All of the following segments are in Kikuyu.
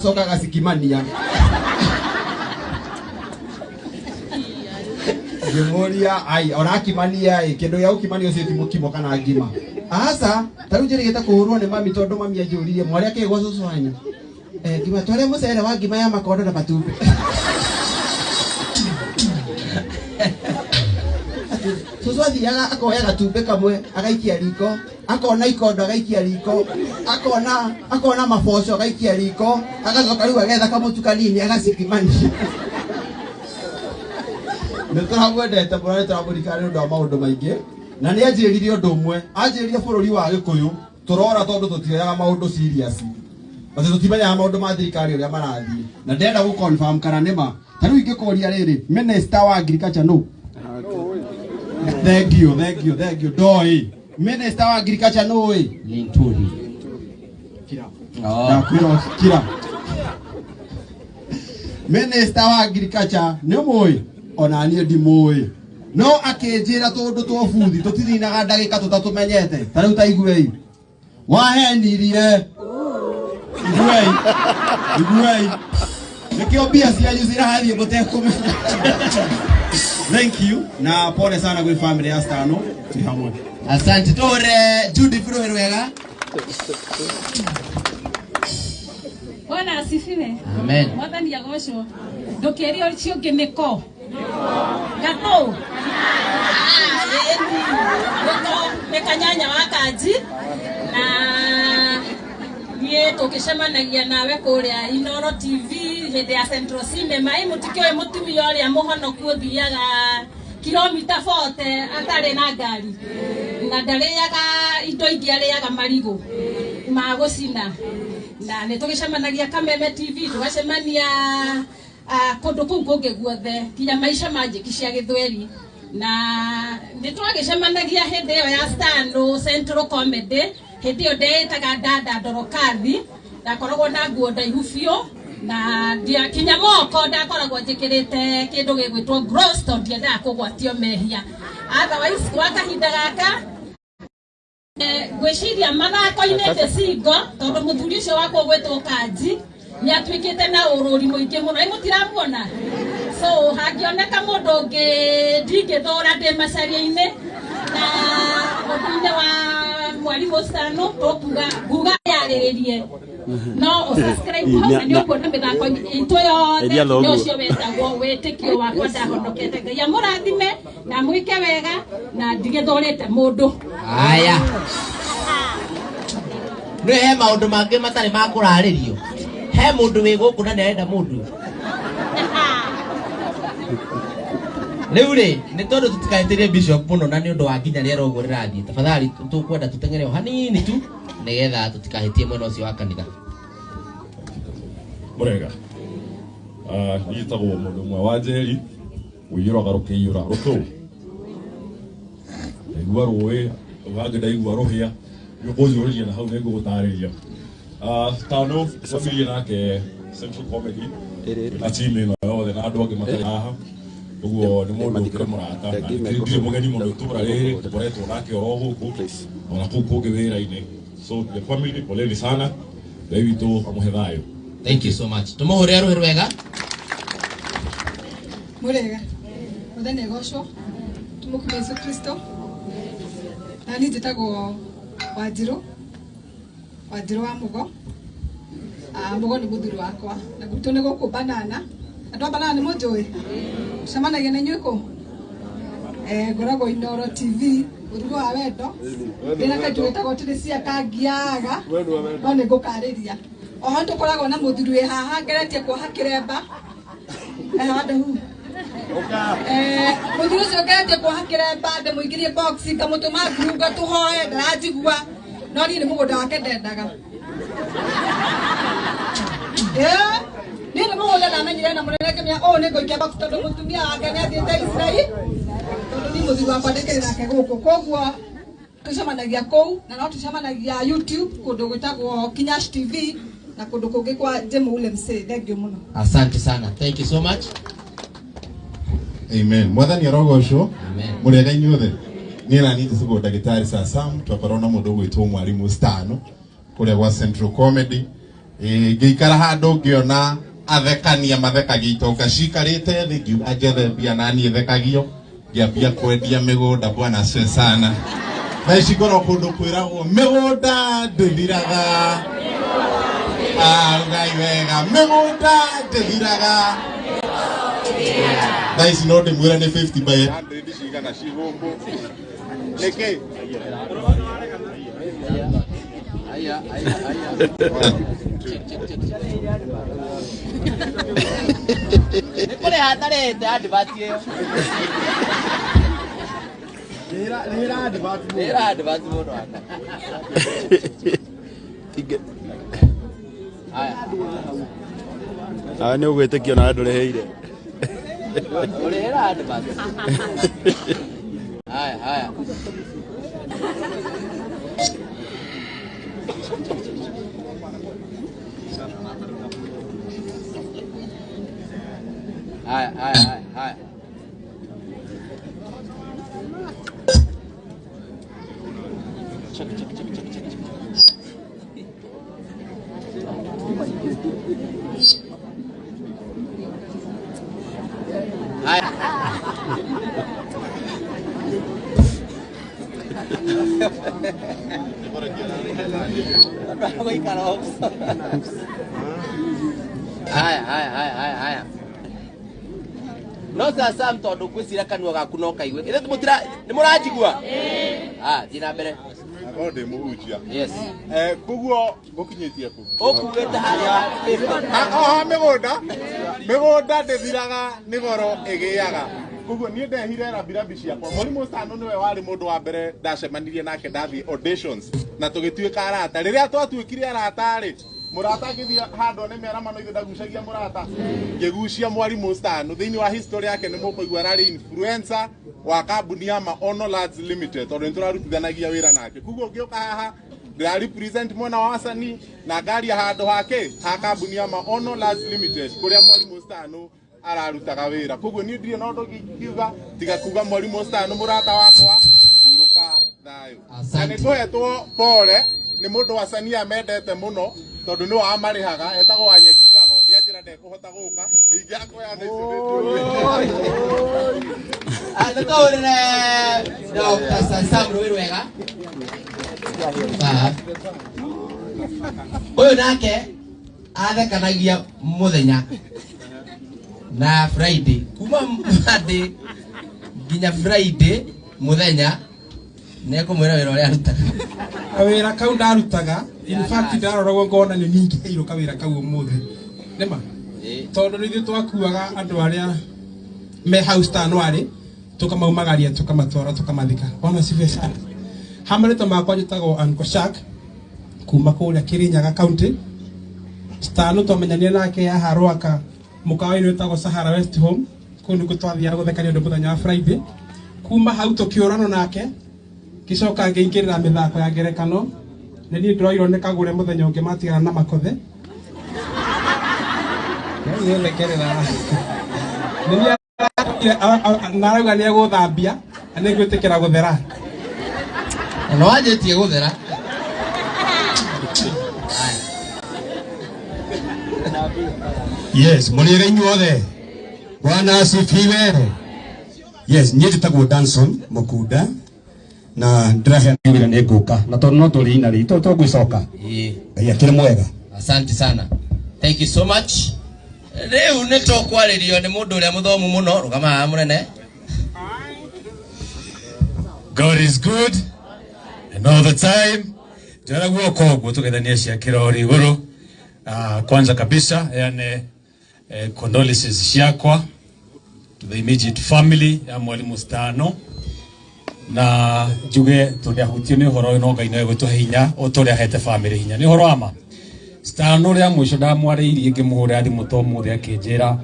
Agacoka agacikimania. Ngĩmũria, ai, ũrakimania ĩ, kĩndũ gĩa gũkimania ũcio ti mũkimo kana ngima. Aca, ta rĩu njĩrĩgĩte kũhũrwo nĩ mami tondũ mami anjũririe, mwarĩ akĩ gwa cũcũ wanyu? Eh, ngima, twarĩa mũcere wa ngima ya makondo na matumbĩ. Cũcũ athiaga akoya gatumbĩ kamwe agaikia riko, akona ikondo agaikia riko, akona maboco agaikia riko, agacoka rĩu agetha kamũtu kanini agacikimania. Nĩ tũramwendete mũno, nĩ tũramũririkana nĩ ũndũ wa maũndũ maingĩ, na nĩ anjĩrire ũndũ ũmwe, anjĩrire bũrũri wa Gĩkũyũ tũrora tondũ tũtioyaga maũndũ serious, atĩ tũtimenyaga maũndũ ma thirikari ũrĩa marathiĩ, na ndĩrenda gũ confirm kana nĩ ma. Ta rĩu ingĩkũria rĩrĩ, minister wa agriculture nũ? Thank you, thank you, thank you. Ndoĩ minister wa agriculture nũ ĩ? Linturi. Kira. Oh. Ndakwĩra kira. Minister wa agriculture nĩ ũmũĩ? Ona niĩ ndimũĩ, no akĩnjĩra tũndũ twa buthi tũtithinaga ndagĩka tũtatũmenyete. Ta rĩu ta iguei, wahenirie, iguei, iguei, nĩkĩo mbia cianyu cirathiĩ mũtekũmenya. Thank you na pole sana gwĩ family ya Stano, twĩ hamwe. Asante. Tũhũre Judith rũhĩ rwega. Bwana asifiwe. Amen. Mwathani agocwo. Ndũkĩre ũcio ũngĩ nĩko. Gatũ. Nĩko nĩ kanyanya wa kanji na niĩ tũgĩcemanagia nawe kũrĩa Inoro TV hĩndĩ ya Central Cinema. Ĩ mũtikĩũĩ mũtumia ũrĩa mũhonoku ũthiaga kilomita 40 atarĩ na ngari na ndarĩaga indo ingĩ, arĩaga marigũ ma gũcina, na nĩ tũgĩcemanagia Kameme TV, tũgacemania kũndũ kũu kũngĩ guothe nginya maica ma njĩki cia gĩthweri, na nĩ twagĩcemanagia hĩndĩ ĩyo ya Stano Central Comedy. Hĩndĩ ĩyo ndeĩtaga Dada Dorokathi, ndakoragwo na nguo ndaihu biũ na ndiakinya moko, ndakoragwo njĩkĩrĩte kĩndũ gĩgwĩtwo gloves tondũ ndiendaga kũgwatio mehia. Otherwise gwa kahinda gaka ngwĩciria mathako-inĩ ndĩ single tondũ mũthuri ũcio wakwa ũgwĩtwo Kanji nĩ atuĩkĩte na ũrũri mũingĩ mũno. Ĩ mũtiramuona? So hangĩoneka mũndũ ũngĩ ndingĩthũra, ndĩ macaria-inĩ. Na ũndũ-inĩ wa mwarimũ Stano, tũkuga nguga yarĩrĩrie no ũsubscribe hau na nĩ ũkuona mĩthako itũ yothe. Eria nĩ thoguo. Ũcio wetagwo wĩtĩkio wakwa ndahonokete. Ngai amũrathime na mwĩke wega na ndigĩthũrĩte mũndũ. Aya. Nĩ he maũndũ mangĩ matarĩ ma kũrarĩrio. He mũndũ wĩ gũkũ na nĩ arenda mũndũ. Rĩu rĩ, nĩ tondũ tũtikahĩtĩrie bishop mũno na nĩ ũndũ wa nginya rĩera ũguo rĩrathiĩ. Tafadhali tũkwenda tũteng'ere o hanini tu nĩgetha tũtikahĩtie mwena ũcio wa kanitha. Mũrega. Niĩ njĩtagwo mũndũ ũmwe wa Njeri ũiyũraga rũkĩiyũra rũtũ ndaigua rũĩ rũgangĩ ndaigua rũhĩa nĩ ũkũnjũrĩria na hau nĩngũgũtarĩria. Tano twambirie nake Central Comedy na team ĩno yothe na andũ angĩ matarĩ haha ũguo, nĩ mũndũ ũkĩrĩ mũrata na ndirĩ mũgeni mũno itũra rĩrĩ, tũkoretwo nake oro gũkũ ona kũu kũngĩ wĩra-inĩ. So the family, poleni sana, Ngai witũ amũhe thayũ. Thank you so much. Tũmũhũrĩre rũhĩ rwega. Mũrega, mũthenya ĩgocwo tũmũkumia Yesu Kristo. Na niĩ njĩtagwo Wanjirũ, Wanjirũ wa Mũgo. Mũgo nĩ mũthuri wakwa na gwitũ nĩ gũkũ Banana. Andũ a Banana nĩ mũnjũĩ, cemanagia na inyuĩ kũ. Ngoragwo Inoro TV ũrugo wa wendo, ndĩna kaitũ gĩtagwo Tirisia kangiaga, no nĩ ngũkarĩria. Oho tũkoragwo na mũthuri wĩ haha ngeretie kuoha kĩremba handũ hu. Mũthuri ũcio ngeretie kuoha kĩremba, ndĩmũingĩrie box, ngamũtũma ngurunga tũhoe, ndaranjigua, no niĩ nĩ mũgũnda wake ndendaga. Niĩ nĩ mũgũnda ndamenyire na mũnene ngĩmenya ũũ nĩ ngũikia box tondũ mũtumia wake nĩ athiĩte Israel, tondũ niĩ mũthuri wakwa ndĩkĩrĩ nake gũkũ, koguo tũcemanagia kũu na no tũcemanagia YouTube kũndũ gwĩtagwo Kinyash TV na kũndũ kũngĩ kwa Jemu ule msee. Thank you mũno. Asante sana. Thank you so much. Amen. Mwathani arogocwo. Amen. Mũrĩega inyuothe. Niĩ na niĩ njĩtagwo ndagĩtarĩ Sir Sam, twakorwo na mũndũ ũgwĩtwo mwarimũ Stano kũrĩa gwa Central Comedy. Ĩĩ, ngĩikara handũ ngĩona athekania mathekagia itonga cikarĩte thĩ, ngiuga njethe mbia naniĩ thekagio, ngĩambia kwendia mĩgũnda. Bwana asifiwe sana. Thaa ici ngorwo kũndũ kwĩragwo mĩgũnda ndĩthiraga. Ah, ugai wega, mĩgũnda ndĩthiraga. Thaa ici no ndĩmwĩre nĩ 50 by 100 cigana cigũkũ nĩkĩ. Aya, aya, aya. Check, check, check, check. Nĩ kũrĩha ndarĩhĩte advert ĩyo. Rĩra advert mũndũ wakwa. Aya. Nawe nĩ ũgwĩtĩkio nawe ndũrĩhĩire. Ũrĩhĩra advert. Haya, haya. Haya, haya, haya, haya. Check, check, check, check, check, check. Haya. Gũikara ũguo. Haya, haya, haya, haya, haya. No sasa tondũ ngwĩciria kanua gaku no kaigue. Ithe mũtira nĩ mũranjigua? Ah, thiĩ na mbere. Akorwo ndĩ mũhunjia. Yes. Eh, koguo ngũkinyĩtie kũ? Ũkuĩte harĩa Oha mĩgũnda, mĩgũnda ndĩthiraga, nĩ goro ĩgĩaga. Koguo niĩ ndehire rambirambi ciakwa. Mwarimũ Stano nĩwe warĩ mũndũ wa mbere ndacemanirie nake ndathiĩ auditions na tũgĩtuĩka arata. Rĩrĩa twatuĩkire arata rĩ, mũrata agĩthiĩ handũ one mĩaramano, ithe ndagucagia mũrata, ngĩgucia mwarimũ Stano. Thĩinĩ wa history yake nĩ mũkũigua ararĩ influencer wa kambuni ya Maono Lads Limited, tondũ nĩ tũrarutithanagia wĩra nake. Koguo ngĩũka haha ndĩra represent mwena wa wasanii na ngaria handũ hake ha kambuni ya Maono Lads Limited kũrĩa mwarimũ Stano ararutaga wĩra. Koguo niĩ ndirĩ na ũndũ ingiuga tiga kuga mwarimũ Stano, mũrata wakwa, hurũka thayũ. Na nĩ ngũhetwo pole nĩ mũndũ wasanii amendete mũno, tondũ nĩwe wamarĩhaga, etagwo Wanyeki Kago. Ndĩanjĩra ndekũhota gũka, ingĩakwea thaa ici nĩ Nĩ tũhũrĩre Dr. Sam rũĩ rwega. Sawa. Ũyũ nake athekanagia mũthenya na Friday, kuma Monday nginya Friday mũthenya. Nĩ ekũmwĩra wĩra ũrĩa arutaga. Kawĩra kau ndarutaga, in fact ndaroragwo ngona nĩ niĩ ingĩheirwo kawĩra kau ũmũthĩ, nĩma tondũ nĩ ithuĩ twakuaga andũ arĩa me house tano tũkamaumagaria, tũkamatwara, tũkamathika. Bwana asifiwe sana. Ha marĩtwa makwa njĩtagwo Uncle Shark kuma kũrĩa Kirinyaga County. Stano twamenyanire nake haha Rwaka, mũkawa-inĩ wĩtagwo Sahara West Home. Kũu nĩkuo twathiaga gũthekania andũ mũthenya wa Friday. Kuma hau tũkĩũranwo nake, ngĩcoka ngĩingĩrĩra mĩthako ya ngerekano. Nĩ niĩ ndĩroirwo nĩ kagũre mũthenya ũngĩ matigana na makothe. Nĩthekerera nĩ niĩ na arauga nĩ egũthambia na nĩ ngwĩtĩkĩra gũthera. Na no wanjĩtie gũthera. Yes, mũrĩre inyuothe. Bwana asifiwe. Yes, niĩ njĩtagwo Danson Mukunda na ndĩraheana wĩra nĩ ngũka na tondũ no tũrĩ ina rĩ to tũgũcoka. Ngai akĩrĩ mwega. Asante sana. Thank you so much. Rĩu nĩ tũkwarĩrio nĩ mũndũ ũrĩa mũthomu mũno, rũgama haha mũnene. God is good and all the time. Ndĩrona guoko ũguo tũgethania cia kĩrori igũrũ. Kwanza kabisa yani condolences ciakwa to the immediate family ya mwalimu Stano, na njuge tũrĩ ahutio nĩ ũhoro ũyũ, no Ngai no egũtũhe hinya o ta ũrĩa ahete family hinya. Nĩ ũhoro wa ma Stano rĩa mũico ndamwarĩirie ngĩmũhũrĩra thimũ to ũmũthĩ, akĩnjĩra,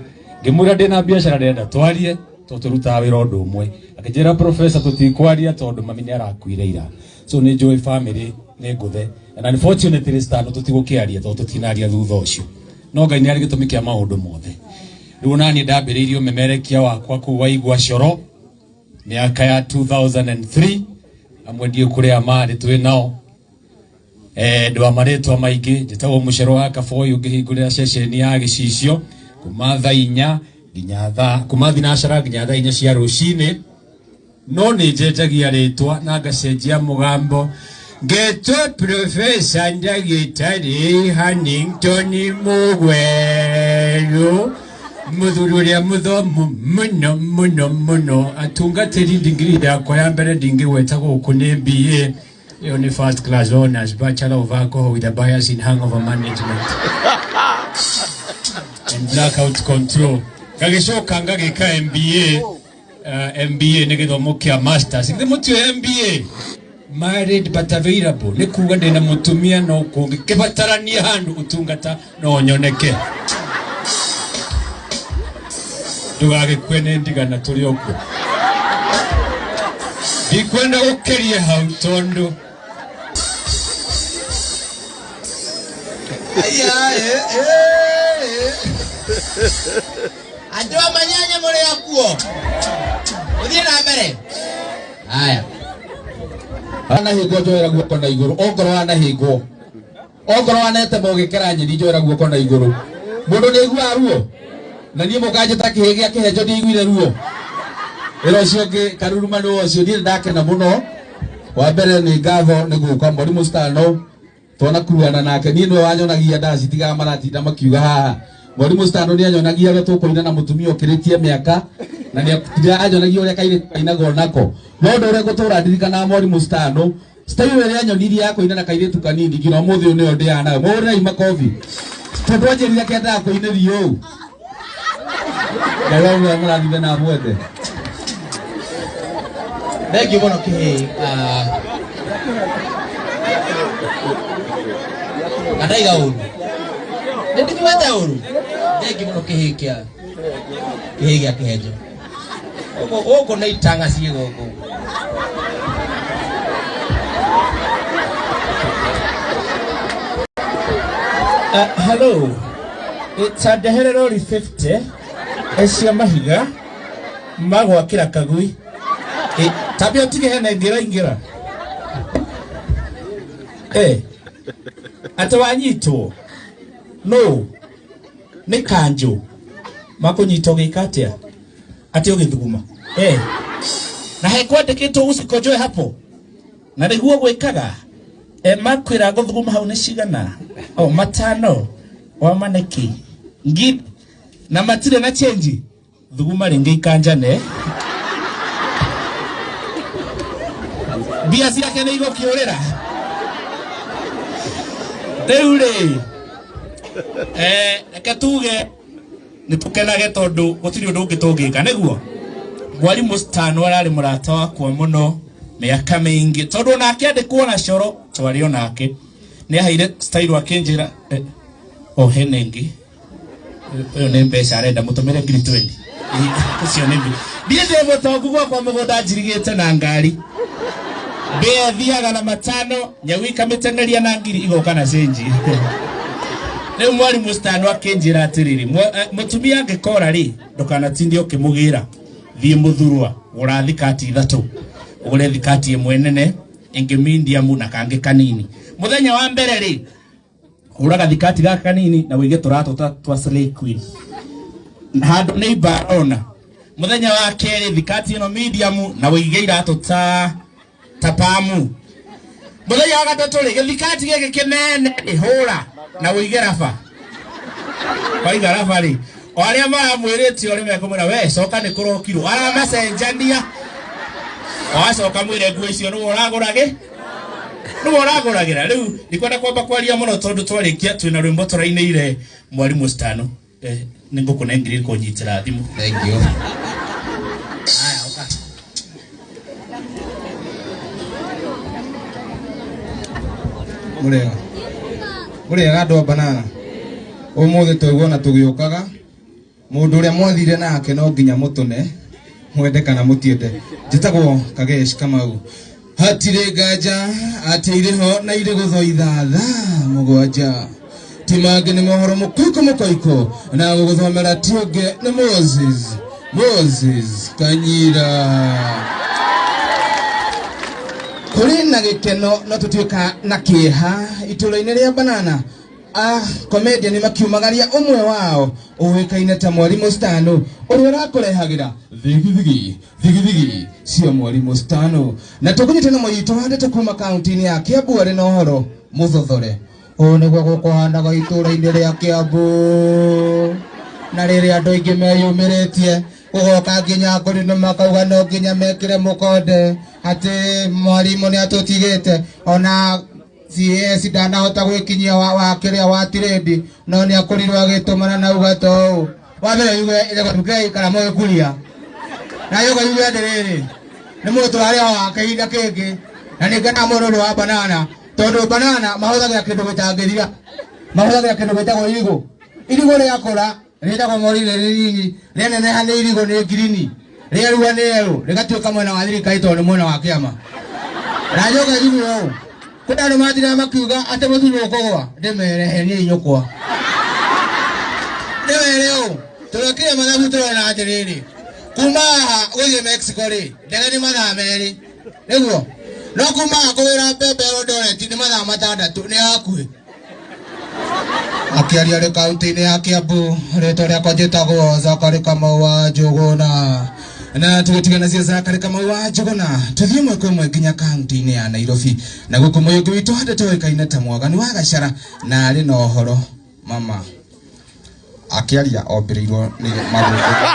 ngĩmwĩra ndĩna biacara ndĩrenda twarie tondũ tũrutaga wĩra ũndũ ũmwe, akĩnjĩra, "Professor, tũtikwaria tondũ mami nĩ arakuire ira." So nĩ njũĩ family nĩ ngũthe, and unfortunately Stano tũtigũkĩaria tondũ tũtinaria thutha ũcio, no Ngai nĩ arĩ gĩtũmi kĩa maũndũ mothe. Rĩu naniĩ ndambĩrĩirie ũmemerekia wakwa kũu waigua coro mĩaka ya 2003, amwe ndiũ kũrĩa marĩ twĩ nao. Ndwa marĩtwa maingĩ, njĩtagwo Mũcero wa Kaboi, ũngĩhingũrĩra ceceni ya gĩcicio kuma thaa 4 nginya thaa kuma thinacara nginya thaa 4 cia rũcinĩ. No nĩ njenjagia rĩtwa na ngacenjia mũgambo, ngetwo Profesa Ndagĩtarĩ Hannington Mũgwerũ, mũthuri ũrĩa mũthomu mũno mũno mũno, atungatĩri ndigiri yakwa ya mbere ndingĩgweta gũkũ nĩ BA, ĩyo nĩ first class honors, Bachelor of Alcohol with a bias in hangover management and blackout control. Ngagĩcoka ngagĩka MBA. MBA nĩ gĩthomo kĩa masters. Githĩ mũtiũĩ MBA? Married but available. Nĩ kuga ndĩna mũtumia no kũngĩkĩbatarania handũ ũtungata no nyoneke. Ndũgagĩkue nĩ ndigana tũrĩ o kuo. Ndikwenda gũkĩria hau tondũ Andũ a manyanya mũrĩ akuo. Ũthiĩ na mbere. Haya. Wanahĩngwo njoera guoko na igũrũ. Ongorwo wanahĩngwo. Ongorwo wanetema ũgĩkera nyeni njoera guoko na igũrũ. Mũndũ nĩ aiguaga ruo. Na niĩ mũkanjĩta kĩhĩ gĩa kĩhenjo ndiaiguire ruo. Wĩra ũcio ũngĩ karuruma nĩ ũcio niĩ ndakena mũno. Wa mbere nĩ ngatho nĩ gũka Mwarimũ Stano twanakuruana nake. Niĩ nĩwe wanyonagia ndacitigaga maratinda makiuga haha. Mwarimũ Stano nĩ anyonagia ũrĩa tũkũina na mũtumia ũkĩrĩtie mĩaka, na nĩ anyonagia ũrĩa kairĩtu kainagwo nako. No ũndũ ũrĩa ngũtũra ndirikanaga Mwarimũ Stano, style ĩrĩa anyonirie ya kũina na kairĩtu kanini nginya ũmũthĩ ũyũ nĩyo ndĩaga nayo. Mũhũrĩrei makobi. Tondũ anjĩrire kendaga kũinĩrio ũũ. Ngai wa mũrathime na amwende. Thank you mũno kĩhĩ. Ndaiga ũru. Nĩ ndiguĩte ũru. Thank you mũno kĩhĩ kĩa kĩhĩ gĩa kĩhenjo. Gũkũ nĩ itanga ciĩ gũkũ. Hello. It's a ndehere rori 50 cia mahiga magwakĩra kagui. Tabia ũtige hena ingĩra ingĩra. Atĩ wanyitwo no nĩ kanjũ makũnyita ũgĩka atĩa? Atĩ ũgĩthuguma. Na hekwandĩkĩtwo usikonjoe hapo. Na nĩguo gwĩkaga. Makwĩra gũthuguma hau nĩ cigana? O matano wa maneki ngiri na matirĩ na change. Thuguma rĩngĩ ikanjane. Mbia ciake nĩ igũkĩũrĩra. Rĩu rĩ, reke tuge nĩ tũkenage tondũ gũtirĩ ũndũ ũngĩ tũngĩka, nĩguo? Mwarimũ Stano ararĩ mũrata wakwa mũno mĩaka mĩingĩ, tondũ onake andĩkwo na coro twarĩ onake. Nĩ aheire style akĩnjĩra, o hena ĩngĩ. Ũyũ nĩ mbeca arenda mũtũmĩre ngiri 20. Ũcio nĩ mbia. Niĩ ndĩ mũtongu gwakwa mũgũnda njirigĩte na ngari. Mbĩa thiaga na matano, nyau ikamĩteng'eria na ngiri igoka na cĩnji. Rĩu Mwarimũ Stano akĩnjĩra atĩrĩrĩ, mũtumia angĩkora rĩ, ndũkanatinde ũkĩmũgĩra. Thiĩ mũthurwa, gũra thikati 3. Ũgũre thikati ĩmwe nene, ĩngĩ medium na kangĩ kanini. Mũthenya wa mbere rĩ, hũraga thikati gaka kanini na wĩige tũratũ twa Slay Queen. Handũ nĩ imbarona. Mũthenya wa kerĩ thikati ĩno medium na wĩige iratũ ta pamu. Mũthenya wa gatatũ rĩ, gĩthikati gĩkĩ kĩnene rĩ, hũra na wĩige raba. Waiga raba rĩ, o arĩa maramwĩrĩte ũrĩa mekũmwĩra, we coka nĩ kũrokirwo. Aramacenjania. Wacoka mwĩre nguo icio nĩwe ũragũragĩ? Nĩwe ũragũragĩra. Rĩu ndikwenda kwamba kwaria mũno tondũ twarĩkia twĩna rwĩmbo tũrainĩire Mwarimũ Stano. Nĩ ngũkũnengeri kũnyitĩra thimũ. Thank you. Haya, ũka. Mũrĩega. Mũrĩega andũ a banana. Ũmũthĩ twaiguana tũgĩũkaga. Mũndũ ũrĩa mwathire nake no nginya mũtũne, mwende kana mũtiende. Njĩtagwo Kagesh Kamau. Hatirĩ nganja atĩ irĩ ho na irĩ gũthoitha thaa 7. Ti mangĩ nĩ mohoro mũkoiko mũkoiko, na gũgũthomera ti ũngĩ nĩ Moses Kanyira. Kũrĩ na gĩkeno no tũtuĩka na kĩeha. itũra-inĩ rĩa Banana comedian makiumagaria ũmwe wao ũĩkaine ta Mwarimũ Stano ũrĩa ũrakũrehagĩra thigithigi thigithigi cia Mwarimũ Stano na tũkũnyitana mũyitũ wa ndeto kuma kaunti-inĩ ya Kiambu arĩ na ũhoro mũthothore. Ũũ nĩguo gũkũhanaga itũra-inĩ rĩa Kiambu na rĩrĩa andũ aingĩ meyumĩrĩtie gũgoka nginya ngũrino makauga no nginya mekĩre mũkonde atĩ mwarimũ nĩ atũtigĩte ona CS ndanahota gwĩkinyia wa kĩrĩa wa tirĩndi no nĩ akorirwo agĩtũmana na uga ta ũũ wa mbere yuge ĩgatuke ikara mũgĩkuria na yoga yuge atĩrĩrĩ nĩ mũndũ tũrarĩ wa kahinda kĩngĩ na nĩ ngenaga mũno ũndũ wa Banana tondũ Banana mahũthagĩra kĩndũ gĩtangĩthira mahũthagĩra kĩndũ gĩtagwo irigũ irigũ rĩakũra rĩtagwo morire rĩnini rĩaneneha nĩ irigũ nĩ ngirini rĩerua nĩ erũ rĩgatuĩka mwena wa thirikari tondũ nĩ mwena wa kĩama na njoke njuge ũũ kwĩna andũ matiraga makiuga atĩ mũtu nĩ ũkũgwa ndĩmere heniai nyũkwa ndĩmere ũũ tũrekire mathabu tũrona atĩrĩrĩ kuma haha gũthiĩ Mexico rĩ ndege nĩ mathaa 2 nĩguo no kuma haha kũgĩra mbembe Eldoret nĩ mathaa 6 nĩ hakuhĩ. Akĩaria arĩ kaunti-inĩ ya Kiambu rĩtwa rĩakwa njĩtagwo Zakari Kamau wa Njũgũna na tũgĩtigana cia Zakari Kamau wa Njũgũna tũthiĩ ĩmwe kwa ĩmwe nginya kaunti-inĩ ya Nairobi na gũkũ mũyũngĩ witũ handĩtwo ũĩkaine ta Mwaganu wa Gacara na arĩ na ũhoro mama akĩaria ombĩrĩirwo nĩ mathũngũ.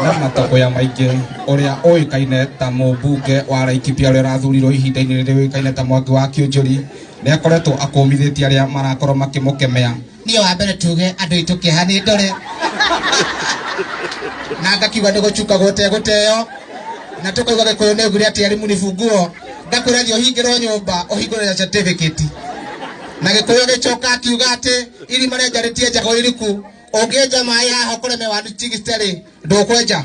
Na matokoya maingĩ ũrĩa ũĩkaine ta mũmbunge wa Laikipia ũrĩa ũrathurirwo ihinda-inĩ rĩrĩ ũĩkaine ta Mwangi wa Kĩũnjũri nĩ akoretwo akũmithĩtie arĩa marakorwo makĩmũkemea. Niĩ wa mbere tuge andũ aitũ kĩeha nĩ ndore na ngakiuga nĩ gũcuka gũtegũteo na tũkauga Gĩkũyũ nĩ augire atĩ elimu ni funguo ngakwĩra thiĩ ũhingĩrwo nyũmba ũhingũre certificate na Gĩkũyũ gĩcoka akiuga atĩ irima rĩenja rĩtienjagwo iriku ũngĩenja maĩ haha ũkũreme wa tigicterĩ ndũkwenja.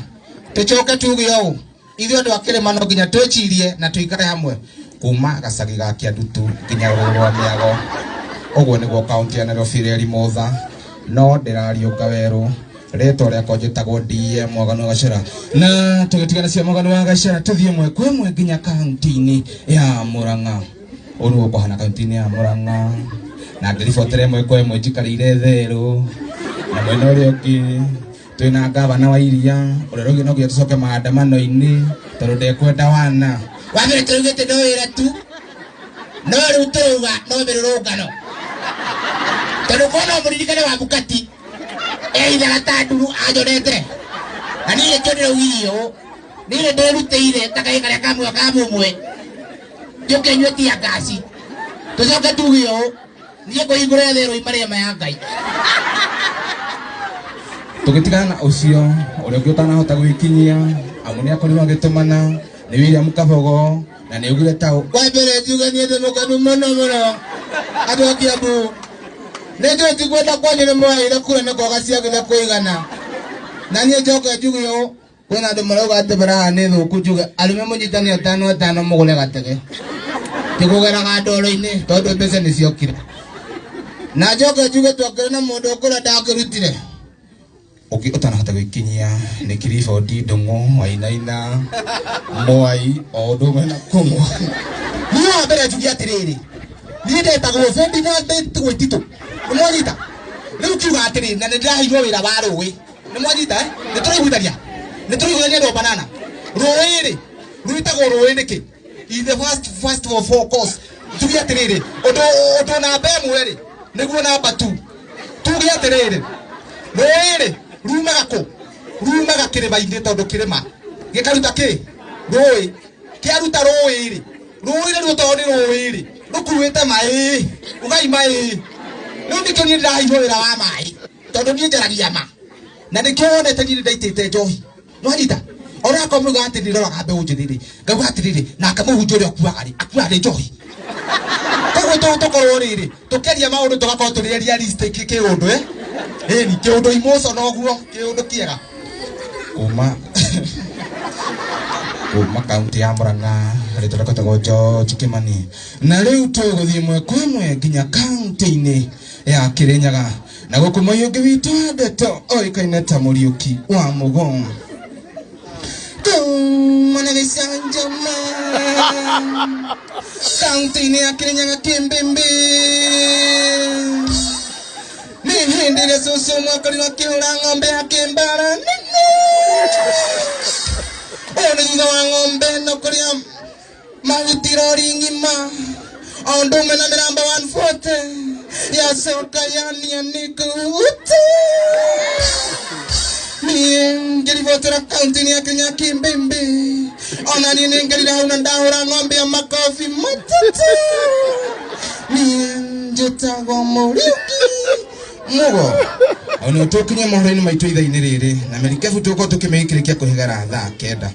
Tũcoke tuge ũũ ithuĩ andũ a kĩrĩma no nginya twĩcirie na tũikare hamwe kuma gacagi ga Kĩandutu nginya rũgũrũ rwa Mĩago ũguo nĩguo kaunti ya Nairobi rĩeri Motha no ndĩrariũnga werũ rĩtwa rĩakwa njĩtagwo DM Mwaganu wa Gacera na tũgĩtigana cia Mwaganu wa Gacera tũthiĩ ĩmwe kwa ĩmwe nginya kaunti-inĩ ya Murang'a. Ũũ nĩguo kũhana kaunti-inĩ ya Murang'a na ngĩribotera ĩmwe kwa ĩmwe njikarĩire therũ na mwena ũrĩa ũngĩ twĩna gavana wa Iria ũrĩa ũrauga no nginya tũcoke maandamano-inĩ tondũ ndekwenda wana. Wa mbere tũraugĩte no wĩra tu no rĩu tũrauga no mĩrũrũngano tondũ korwo no mũririkane wa Bukati eithaga ta nduru anjonete na niĩ nĩkĩo ndĩraugire ũũ niĩ nĩ ndĩrutĩire ta kaĩ karĩa kamwe ka mũmwe njũke nyue tia ngaci tũcoke tuge ũũ niĩ ngũhingũre therũ imarĩa maya Ngai. Tũgĩtigana na ũcio ũrĩa ũngĩ ũtanahota gwĩkinyia amu nĩ akorirwo agĩtũmana nĩ William Kabogo na nĩ augire ta ũũ wa mbere njuge niĩ ndĩ mũkenu mũno mũno andũ a Kiambu nĩ njũĩ ti kwenda kwanyu nĩ mwaheire kura nĩ kwaga ciagire kũigana na niĩ njoke njuge ũũ kwĩna andũ marauga atĩ baraha nĩ thũku njuge arũme mũnyitane atano atano mũgũre gatege tĩkũgeraga ndoro-inĩ tondũ mbeca nĩ ciokire na njoke njuge twakĩrĩ na mũndũ ũkũrĩa ndakĩrutire ũngĩ ũtanahota gwĩkinyia nĩ Clifford Ndung'u Wainaina Mwai o ũndũ ũmwe na Kũng'wa. Niĩ wa mbere njuge atĩrĩrĩ niĩ ndetagwo Ferdinand ndetagwo Tito nĩ mwanyita rĩu kiuga atĩrĩrĩ na nĩ ndĩraheirwo wĩra wa rũĩ nĩ mwanyita nĩ tũraiguithania andũ a Banana rũĩ rĩ rwĩtagwo rũĩ nĩkĩ in the first of all course njuge atĩrĩrĩ ũndũ namba 1 rĩ nĩguo namba 2 tuge atĩrĩrĩ rũĩ rĩ rumaga kũ rumaga kĩrĩma-inĩ tondũ kĩrĩma gĩkaruta kĩ rũĩ kĩaruta rũĩ rĩ rũĩ rĩu tondũ nĩ rũĩ rĩ rũkuĩte maĩ ugai maĩ rĩu nĩkĩo niĩ ndĩraheirwo wĩra wa maĩ tondũ niĩ njaragia ma na nĩkĩo wonete niĩ nĩndaitĩte njohi nĩwanyita onakorwo mũruga atĩ ndĩroraga mbeũ njĩthĩ rĩ ngauga atĩrĩrĩ nake mũhunjia ũrĩa akuaga rĩ akuaga nĩ njohi koguo tũkorwo rĩrĩ tũkĩaria maũndũ tũgakorwo tũrĩ realistic kĩũndũ ĩni kĩũndũ emotional ũguo kĩũndũ kĩega kuma kaunti ya Murang'a rĩtwa rĩakwa rĩtagwo George Kimani na rĩu tũgũthiĩ ĩmwe kwa ĩmwe nginya kaunti-inĩ ya Kirinyaga Na gũkũ mũiyũngĩ witũ wa ndeto oĩkaine ta Mũriũki wa Mũgo. Kuma na gĩcanjama kaunti-inĩ ya Kĩrĩnyaga kĩmbĩmbĩ, nĩ hĩndĩ ĩrĩa cũcũ mwakorirwo akĩhũra ng'ombe ya kĩmbara nene. Ũyũ nĩ thutha wa ng'ombe ĩno kũrĩa mahuti rori ng'ima o ũndũ ũmwe na mĩramba 140 yacoka yania nĩ kũhuta. Niĩ ngĩribotera kaunti-inĩ ya Kĩrĩnyaga kĩmbĩmbĩ, ona niĩ nĩ ngĩrire hau na ndahũra ng'ombe ya makobi matatũ. Niĩ njĩtagwo Mũriũki Mũgo. Au nĩ tũkinye mohoro-inĩ maitũ ithaa-inĩ rĩrĩ na merikebu tũkorwo tũkĩmĩikĩrĩkia kũhĩgara thaa 9.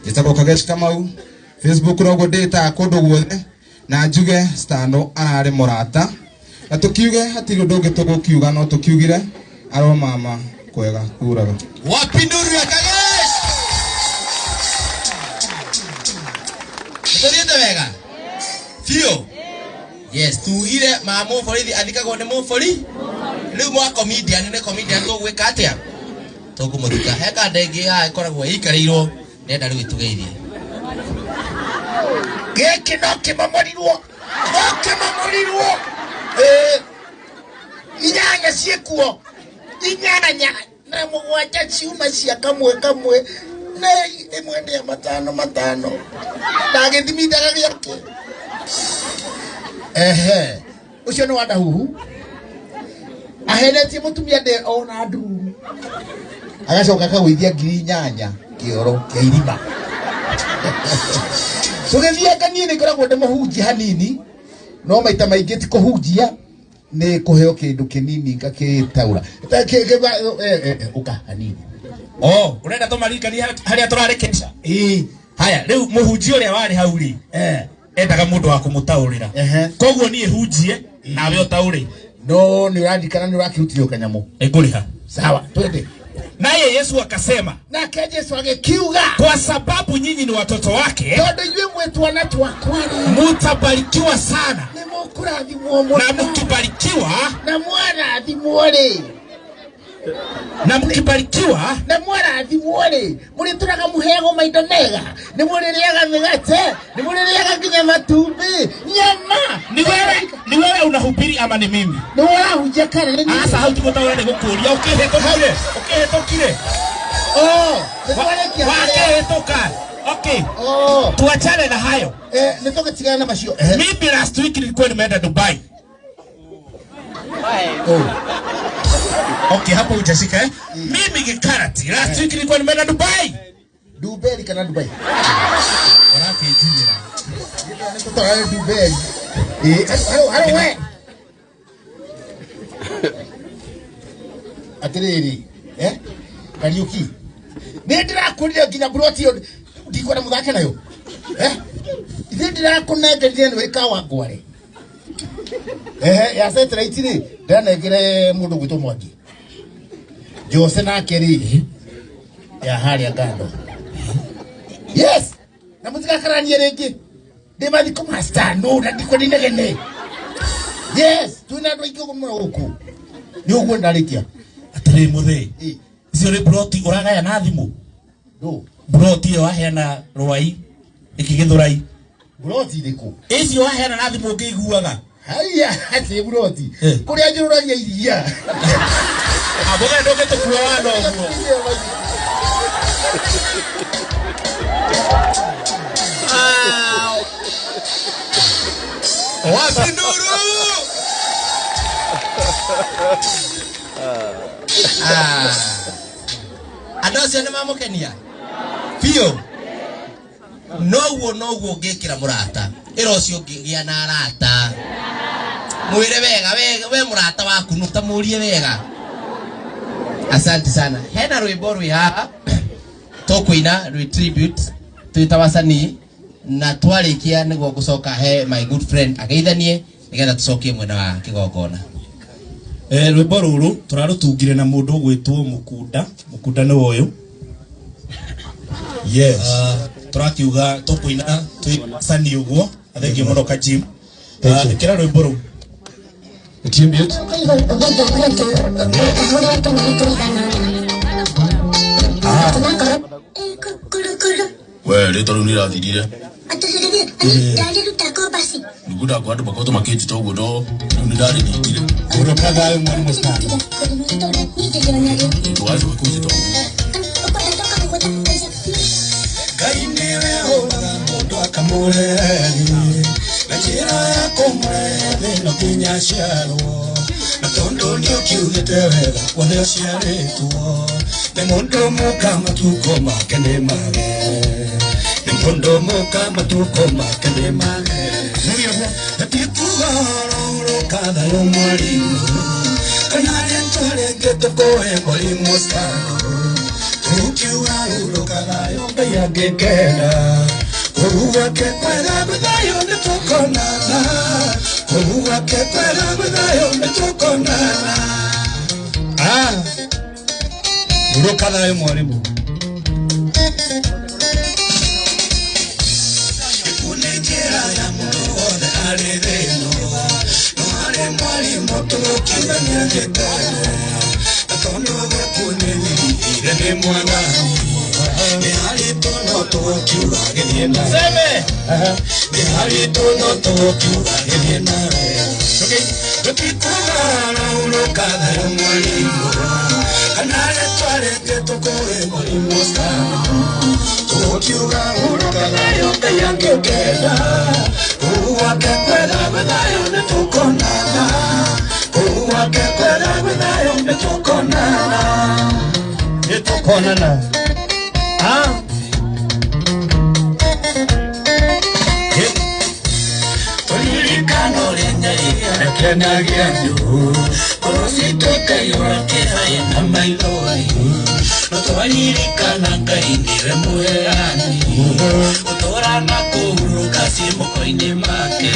Njĩtagwo Kagesh Kamau, Facebook noguo ndĩtaga kũndũ guothe, na njuge Stano ararĩ mũrata, na tũkiuge hatirĩ ũndũ ũngĩ tũgũkiuga no tũkiugire aro mama kwega kuraga. Wapi nduru ya Kagesh? Nĩtũthiĩte wega biũ. Yes, tugire ma mũborithi athikagwo nĩ mũbori. Rĩu mwa comedian nĩ comedian tũgwĩka atĩa? Tũkũmũthika. He kanda ĩngĩ haha ĩkoragwo ĩikarĩirwo nenda rĩu ĩtũgeithie. Gĩkĩ no kĩmomorirwo, no kĩmomorirwo. Inyanya ciĩkuo, 8 na 7 ciuma cia kamwe kamwe, na ĩmwe nĩ ya matano matano. Ndagĩthimindaga gĩake. Ehe, ũcio nĩ wa Ndahuhu. Ahenetie mũtumia ndĩ ona nduru. Agacoka akagũithia 8,000 kĩoro kĩa irima. Tũgĩthianga niĩ nĩ ngoragwo ndĩ mũhunjia hanini, no maita maingĩ ti kũhunjia, nĩ kũheo kĩndũ kĩnini ngakĩtaũra. Ũka hanini. Oh, ũrenda tũmaririkanie harĩa tũrarĩ kesha? Ĩĩ. Haya, rĩu mũhunjia ũrĩa warĩ hau rĩ, endaga mũndũ wa kũmũtaũrĩra. Koguo niĩ hunjie nawe ũtaũre. No nĩ ũrarikana nĩ ũrakĩrutire kanyamũ. Nĩngũrĩha. Sawa, twende. Naye Yesu akasema, nake Yesu agĩkiuga, kwa sababu nyinyi ni watoto wake, tondũ inyuĩ mwĩ twana twakwa-rĩ, mutabarikiwa sana, nĩ mũkũrathimwo mũno, na mkibarikiwa, na mwarathimwo-rĩ, na mkibarikiwa, na mwarathimwo-rĩ, mũrĩtũraga mũheagwo maindo mega, nĩ mũrĩrĩaga mĩgate, nĩ mũrĩrĩaga nginya matumbĩ, nyama. Ni wewe unahubiri ama ni mimi? Ni wewe unahunjia kana ni mimi? Asa hau tigũtaũra nĩ gũkũria, ũkĩhĩtũkire, ũkĩhĩtũkire. Oh, nĩ twarĩkia harĩa. Wakĩhĩtũka. Okay. Oh. Tuachane na hayo. Nĩ tũgĩtigana na macio. Mimi last week nilikuwa nimeenda Dubai. Oh. Okay, hapo hujashika eh? Mimi Gikarati last week nilikuwa nimeenda Dubai. Dubai kana Dubai? Ũrakĩnjinyĩra. Nĩ Dubai. Haro, haro we. Atĩrĩrĩ, Kariũki. Nĩ ndĩrakũrire nginya buroti ĩyo ndikwenda mũthake nayo. Ithuĩ ndĩrakũnengerire nĩ wĩka wa ngware. Ya satellite rĩ, ndĩranengere mũndũ gwĩtwo Mwangi. Jose nake rĩ, ya harĩa ngando. Yes! Na mũtigakaranie rĩngĩ. Ndĩ mathiko ma Stano na ndikwenda inegene. Yes, twĩna andũ aingĩ mũno gũkũ. Nĩ ũguo ndarĩkia. Atĩrĩ mũthee, icio nĩ buroti ũragaya na thimũ? Ndũ? Buroti ĩyo waheana Rwai, ĩkĩgĩthũrai. Buroti ĩrĩkũ? Icio waheana na thimũ ũngĩiguaga. Haiya, ti buroti. Kũrĩa njũrũragia iria. Mũthee ndũngĩtũkua wana ũguo. Wapi nduru? Andũ acio nĩ mamũkenia biũ. Noguo noguo ũngĩkĩra mũrata, ĩra ũcio ũngĩgĩa na arata, mwĩre wega, we mũrata waku nũ tamũrie wega. Asante sana. Hena rwĩmbo rwĩ haha tũkũina rwĩ tribute twĩ ta wasanii, na twarĩkia nĩguo ngũcoka he my good friend ageithanie nĩgetha tũcokie mwena wa kĩgongona. Rwĩmbo rũrũ tũrarũtungire na mũndũ ũgwĩtwo Mũkunda. Mũkunda nĩ ũyũ. Yes. Tũrakiuga tũkũina twĩ wasanii ũguo. Thengiũ mũno Kajim. Thank you. Ĩkĩra rwĩmbo rũu. Etie mute. We rĩtwa rĩu nĩrathirire nĩngwendaga andũ makoretwo makĩnjĩta ũguo no rĩu nĩndarĩningire. Hurũka thayũ mwarimũ Stano. Ndũgacoke kũnjĩta ũguo. Ngai nĩwe ũraga mũndũ akamũrehe na njĩra ya kũmũrehe thĩ no nginya aciarwo na tondũ nĩũkiugĩte wega wothe ũciarĩtwo nĩ mũndũ mũka matukũ make nĩ mage nĩ mũndũ mũka matukũ make nĩ mage tikuga hurũka thayũ mwarimũ kana rĩtwa rĩngĩ tũkũhe mwarimũ Stano tukiuga hurũka thayũ Ngai angĩkenda kũu gwake kwega gwĩ thayũ nĩtũkonana kũu gwake kwega gwĩ thayũ nĩtũkonana. Ah, hurũka thayũ mwarimũ. Gĩkuũ nĩ njĩra ya mũndũ wothe arĩ thĩ ĩno no harĩ mwarimũ tũgũkiuga nĩangĩkenda na tondũ gĩkuũ nĩ wĩigire nĩ mwathani nĩ haritũ no tũgũkiuga gĩthiĩ na nĩ haritũ no tũgũkiuga gĩthiĩ na tũtikuga hurũka thayũ mwarimũ kana rĩtwa rĩngĩ tũkũhe mwarimũ Stano tũgũkiuga hurũka thayũ Ngai angĩkenda kũu gwake kwega gwĩ thayũ nĩtũkonana kũu gwake kwega gwĩ thayũ nĩtũkonana nĩtũkonana. Ah, tũririkano rĩnyaria andũ ngoro citũ ikaiyũra kĩeha na maithori no twaririkana Ngai nĩwe mũheani gũtũũra na kũhurũka ciĩ moko-inĩ make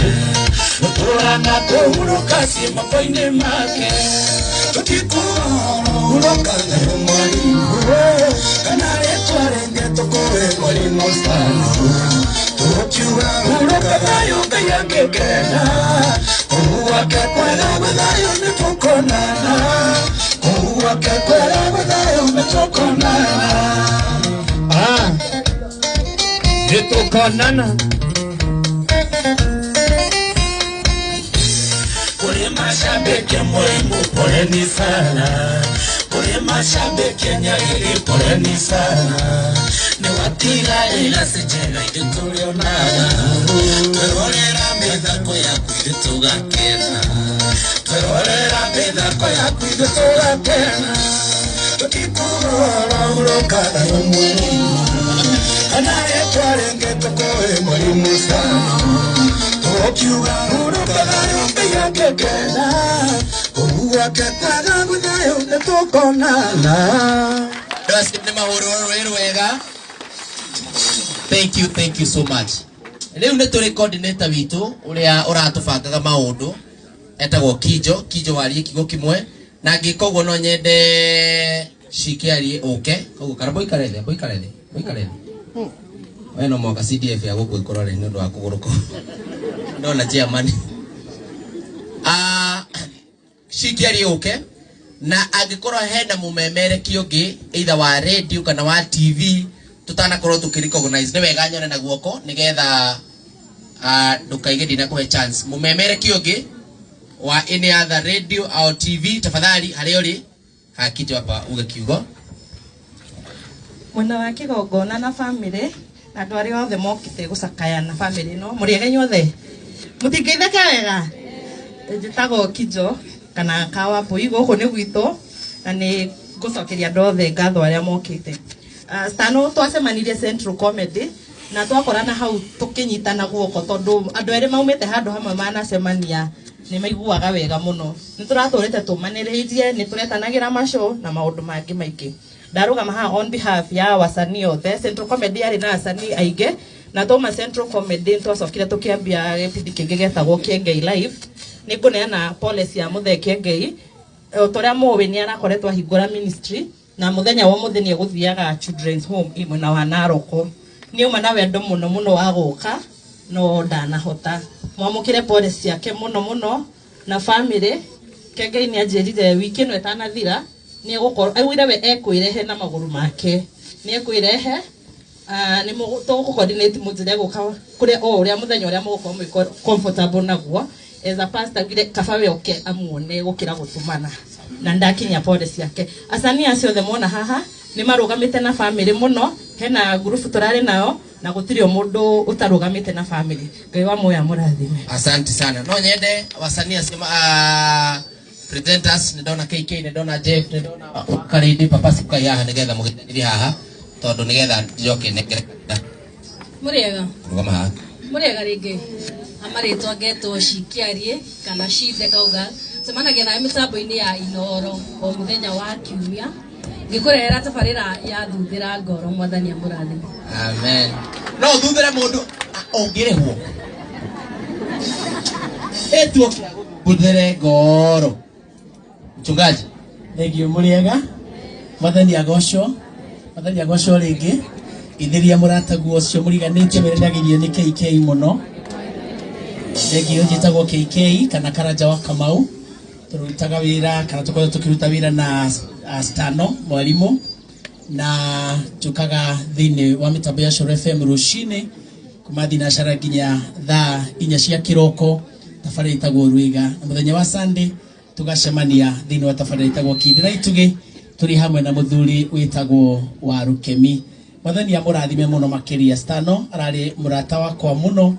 gũtũũra na kũhurũka ciĩ moko-inĩ make tũtikuhurũka thayũ mwarimũ kana rĩtwa rĩngĩ tũkũhe mwarimũ Stano tũkiuga hurũka thayũ Ngai angĩkenda kũu gwake kwega gwĩ thayũ nĩtũkonana kũu gwake kwega gwĩ thayũ nĩtũkonana. Ah, nĩtũkonana. Kũrĩ mashabiki muhimu poleni sana kũrĩ mashabiki Nyariri poleni sana nĩwatiga iraci njega ithuĩ tũrĩonaga twerorera mĩthako yaku ithuĩ tũgakena twerorera mĩthako yaku ithuĩ tũgakena tũtikuga hurũka thayũ mwarimũ kana rĩtwa rĩngĩ tũkũhe mwarimũ Stano tũkiuga hurũka thayũ Ngai angĩkenda kũu gwake kwega gwĩ thayũ nĩtũkonana. Andũ acio nĩ mahũrwo rũĩ rwega. Thank you, thank you so much. Rĩu nĩ tũrĩ coordinator witũ ũrĩa ũratũbangaga maũndũ etagwo Kijo. Kijo warie kiugo kĩmwe na ngĩka ũguo no nyende Shike arie ũke koguo kana mũikare thĩ mũikare thĩ mũikare thĩ we no mũhaka CDF ya gũkũ ĩkũrore nĩ ũndũ wa kũgũrũka ndona chairman. Shike arie ũke na angĩkorwo hena mũmemereki ũngĩ either wa radio kana wa TV tutanakorwo tũkĩ recognize nĩ wega nyone na guoko nĩgetha ndũkaige ndinakũhe chance. Mũmemereki ũngĩ wa any other radio au TV tafadhali harĩa ũrĩ hakito hapa uge kiugo. Mwena wa kĩgongona na family na andũ arĩa othe mokĩte gũcakaya na family ĩno mũrĩega inyuothe mũtingĩitheke wega. Njĩtagwo Kijo kana Kawambui gũkũ nĩ gwitũ na nĩ ngũcokeria andũ othe ngatho arĩa mokĩte. Stano twacemanirie Central Comedy na twakorana hau tũkĩnyitana guoko tondũ andũ erĩ maumĩte handũ hamwe manacemania nĩ maiguaga wega mũno. Nĩ tũratũrĩte tũmanĩrĩirie nĩ tũretanagĩra maco na maũndũ mangĩ maingĩ. Ndarũgama haha on behalf ya wasanii othe. Central Comedy yarĩ na wasanii aingĩ na twauma Central Comedy twacokire tũkĩambia gĩbindi kĩngĩ gĩetagwo Kĩengei Live. Nĩ ngũneana pole cia Mũthee Kĩengei ta ũrĩa mũĩ nĩ arakoretwo ahingũra ministry na mũthenya wa ũmũthĩ nĩ egũthiaga Children's Home ĩ mwena wa Narok. Nĩ auma na wendo mũno mũno wa gũka no ndanahota. Mwamũkĩre pole ciake mũno mũno na family Nake Ngai nĩ anjĩrire wiki ĩno ĩtanathira nĩ egũkorwo augire we ekwĩrehe na magũrũ make, nĩ ekwĩrehe nĩ tũgũ coordinate mũnjĩre gũka kũrĩa o ũrĩa mũthenya ũrĩa mũgũkorwo mwĩ comfortable naguo. As a pastor augire kaba we oke amuone gũkĩra gũtũmana, na ndakinyia pole ciake. Acani acio othe mona haha nĩ marũgamĩte na family mũno, hena ngurubu tũrarĩ nao na gũtirĩ o mũndũ ũtarũgamĩte na family. Ngai wa muoyo amũrathime. Asante sana. No nyende wasanii acio presenters, nĩ ndona KK, nĩ ndona Jeff, nĩ ndona Wakarindi, Papa Sikai haha nĩgetha mũgĩtanĩrie haha tondũ nĩgetha njoke nengere kanitha. Mũrĩega. Rũgama haha. Mũrĩega rĩngĩ. Amarĩtwa ngetwo Cikiarie kana Cithe kauga. Cemanagia nawe mĩtambo-inĩ ya Inooro o mũthenya wa kiumia ngĩkũrehera tabarĩra ya thuthĩra ngoro. Mwathani amũrathime. Amen. No thuthĩre mũndũ ũngĩrĩhwo. Ĩtuo thuthĩre ngoro. Mchungaji. Thank you mũrĩega. Mwathani agocwo. Mwathani agocwo rĩngĩ. Ithĩria mũrataguo ũcio mũriganĩtie wĩrendagĩrio nĩ KK mũno. Thank you, njĩtagwo KK kana Karanja wa Kamau. Tũrutaga wĩra kana tũkoragwo tũkĩruta wĩra na Stano mwarimũ, na njũkaga thĩinĩ wa mĩtambo ya Coro FM rũcinĩ kuma thinacara nginya thaa 4 cia kĩroko, tabarĩra ĩtagwo Rwĩga. Na mũthenya wa Sunday tũgacemania thĩinĩ wa tabarĩra ĩtagwo Kindĩra Itugĩ tũrĩ hamwe na mũthuri wĩtagwo wa Rũkemi. Mwathani amũrathime mũno makĩria. Stano ararĩ mũrata wakwa mũno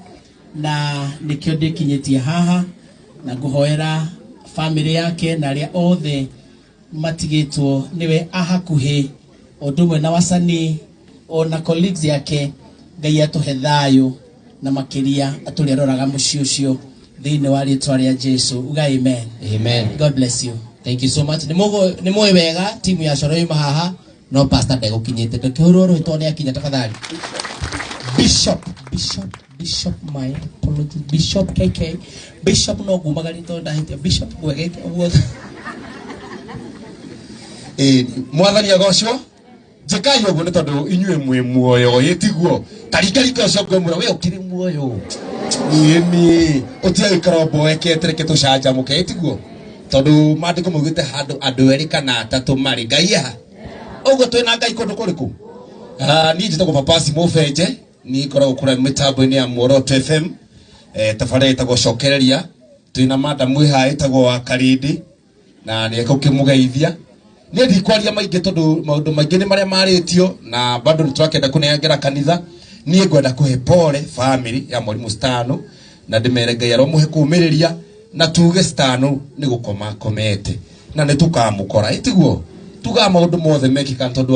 na nĩkĩo ndĩkinyĩtie haha, na ngũhoera family yake na arĩa othe matigĩtwo nĩwe ahakuhĩ, ũndũ ũmwe na wasanii ona colleagues yake. Ngai atũhe thayũ na makĩria atũrĩa aroraga mũciĩ ũcio thĩinĩ wa rĩtwa rĩa Jesu. Uga amen. Amen. God bless you. Thank you so much. Nĩ mũĩ wega timu ya Coro yuma haha no pastor ndegũkinyĩte. Ndũkĩhũrwo rũhĩ tondũ nĩakinya tafadhali. Bishop, Bishop, Bishop, my apologies. Bishop KK. Bishop no ngumagarĩte tondũ ndahĩtia. Bishop ngwegete ũguo. Mwathani agocwo. Njĩkai ũguo nĩ tondũ inyuĩ mwĩ muoyo, ĩ tiguo? Taringaringa ũcio ngwĩmwĩra we ũkĩrĩ muoyo. Ĩni, ũtige gũikara ũmboekete, reke tũcanjamũke, ĩ tiguo? Tondũ maandĩko maugĩte handũ andũ erĩ kana atatũ marĩ, Ngai aha. Ũguo twĩna Ngai kũndũ kũrĩkũ? Niĩ njĩtagwo Papasi Mũbenje, niĩ ngoragwo kũrĩa mĩtambo-inĩ ya Muoroto FM, tabarĩra ĩtagwo Cokereria. Twĩna madam wĩ haha ĩtagwo Wakarĩndĩ, na nĩ ekũkĩmũgeithia. Niĩ ndikwaria maingĩ tondũ maũndũ maingĩ nĩ marĩa marĩtio na bado nĩ tũrakĩenda kũnengera kanitha. Niĩ ngwenda kũhe pole family ya mwarimũ Stano na ndĩmere Ngai aromũhe kũũmĩrĩria na tuge Stano nĩ gũkoma akomete na nĩ tũkamũkora, ĩ tiguo? Tugaga maũndũ mothe mekĩka tondũ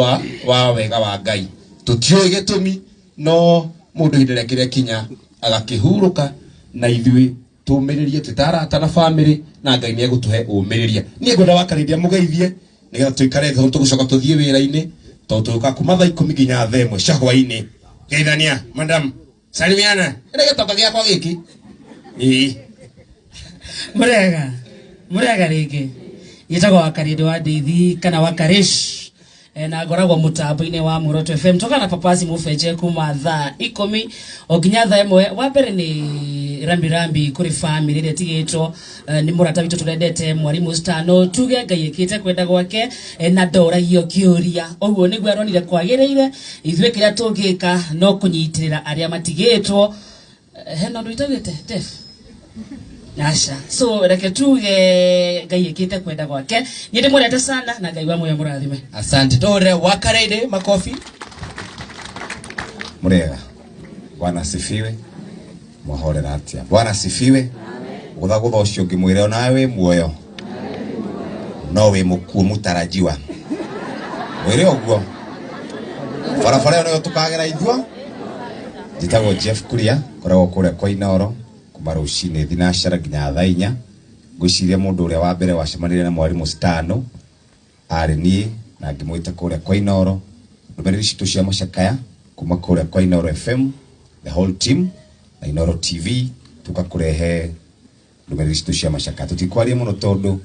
wa wega wa Ngai. Tũtiũĩ gĩtũmi no mũndũ ihinda rĩake rĩakinya agakĩhurũka, na ithuĩ tũmĩrĩrie twĩ ta arata na family, na Ngai nĩ egũtũhe ũmĩrĩria. Niĩ ngwenda Wakarĩndĩ amũgeithie nĩgetha tũikare thĩ tũgũcoka tũthiĩ wĩra-inĩ tondũ tũgũka kuma thaa 10 nginya thaa 1 cia hwaĩ-inĩ. Geithania madam, salimiana. Ĩrĩ gĩtonga gĩakwa gĩkĩ. Ĩĩ. Mũrega, mũrega rĩngĩ. Njĩtagwo Wakarĩndĩ wa Ndeithi kana Wakarish. Na ngoragwo mũtambo-inĩ wa Muoroto FM. Toka na Papasi Mũbenje kuma thaa 10 o nginya thaa 1. Wa mbere nĩ rambi rambi kũrĩ family ĩrĩa ĩtigĩtwo, nĩ mũrata witũ tũrendete mwarimũ Stano. Tuge Ngai ĩkĩte kwenda gwake, na ndoragio kĩũria. Ũguo nĩguo aronire kwagĩrĩire. Ithuĩ kĩrĩa tũngĩka no kũnyitĩrĩra arĩa matigĩtwo. Hena ũndũ itaugĩte, Jeff? Aca. So reke tuge Ngai ĩkĩte kwenda gwake. Niĩ ndĩmwendete sana na Ngai wa muoyo mũrathime. Asante. Tũhũrĩre Wakarĩndĩ makobi. Mũrĩega. Bwana asifiwe. Mwahorera atĩa? Bwana asifiwe. Gũthagũtha ũcio ũngĩ mwĩre onawe wĩ muoyo. No wĩ mũkuũ mũtarajiwa. Mwĩre ũguo. Barabara ĩyo nĩyo tũkagera ithuo. Njĩtagwo Jeff Kuria, ngoragwo kũrĩa kwa Inooro kuma rũcinĩ thinacara nginya thaa 4. Ngwĩciria mũndũ ũrĩa wa mbere wacemanirie na mwarimũ Stano arĩ niĩ, na ngĩmwĩta kũrĩa kwa Inooro. Ndũmĩrĩri citũ cia macakaya kuma kũrĩa kwa Inooro FM, the whole team na Inooro TV, tũkakũrehe ndũmĩrĩri citũ cia macakaya. Tũtikwaria mũno tondũ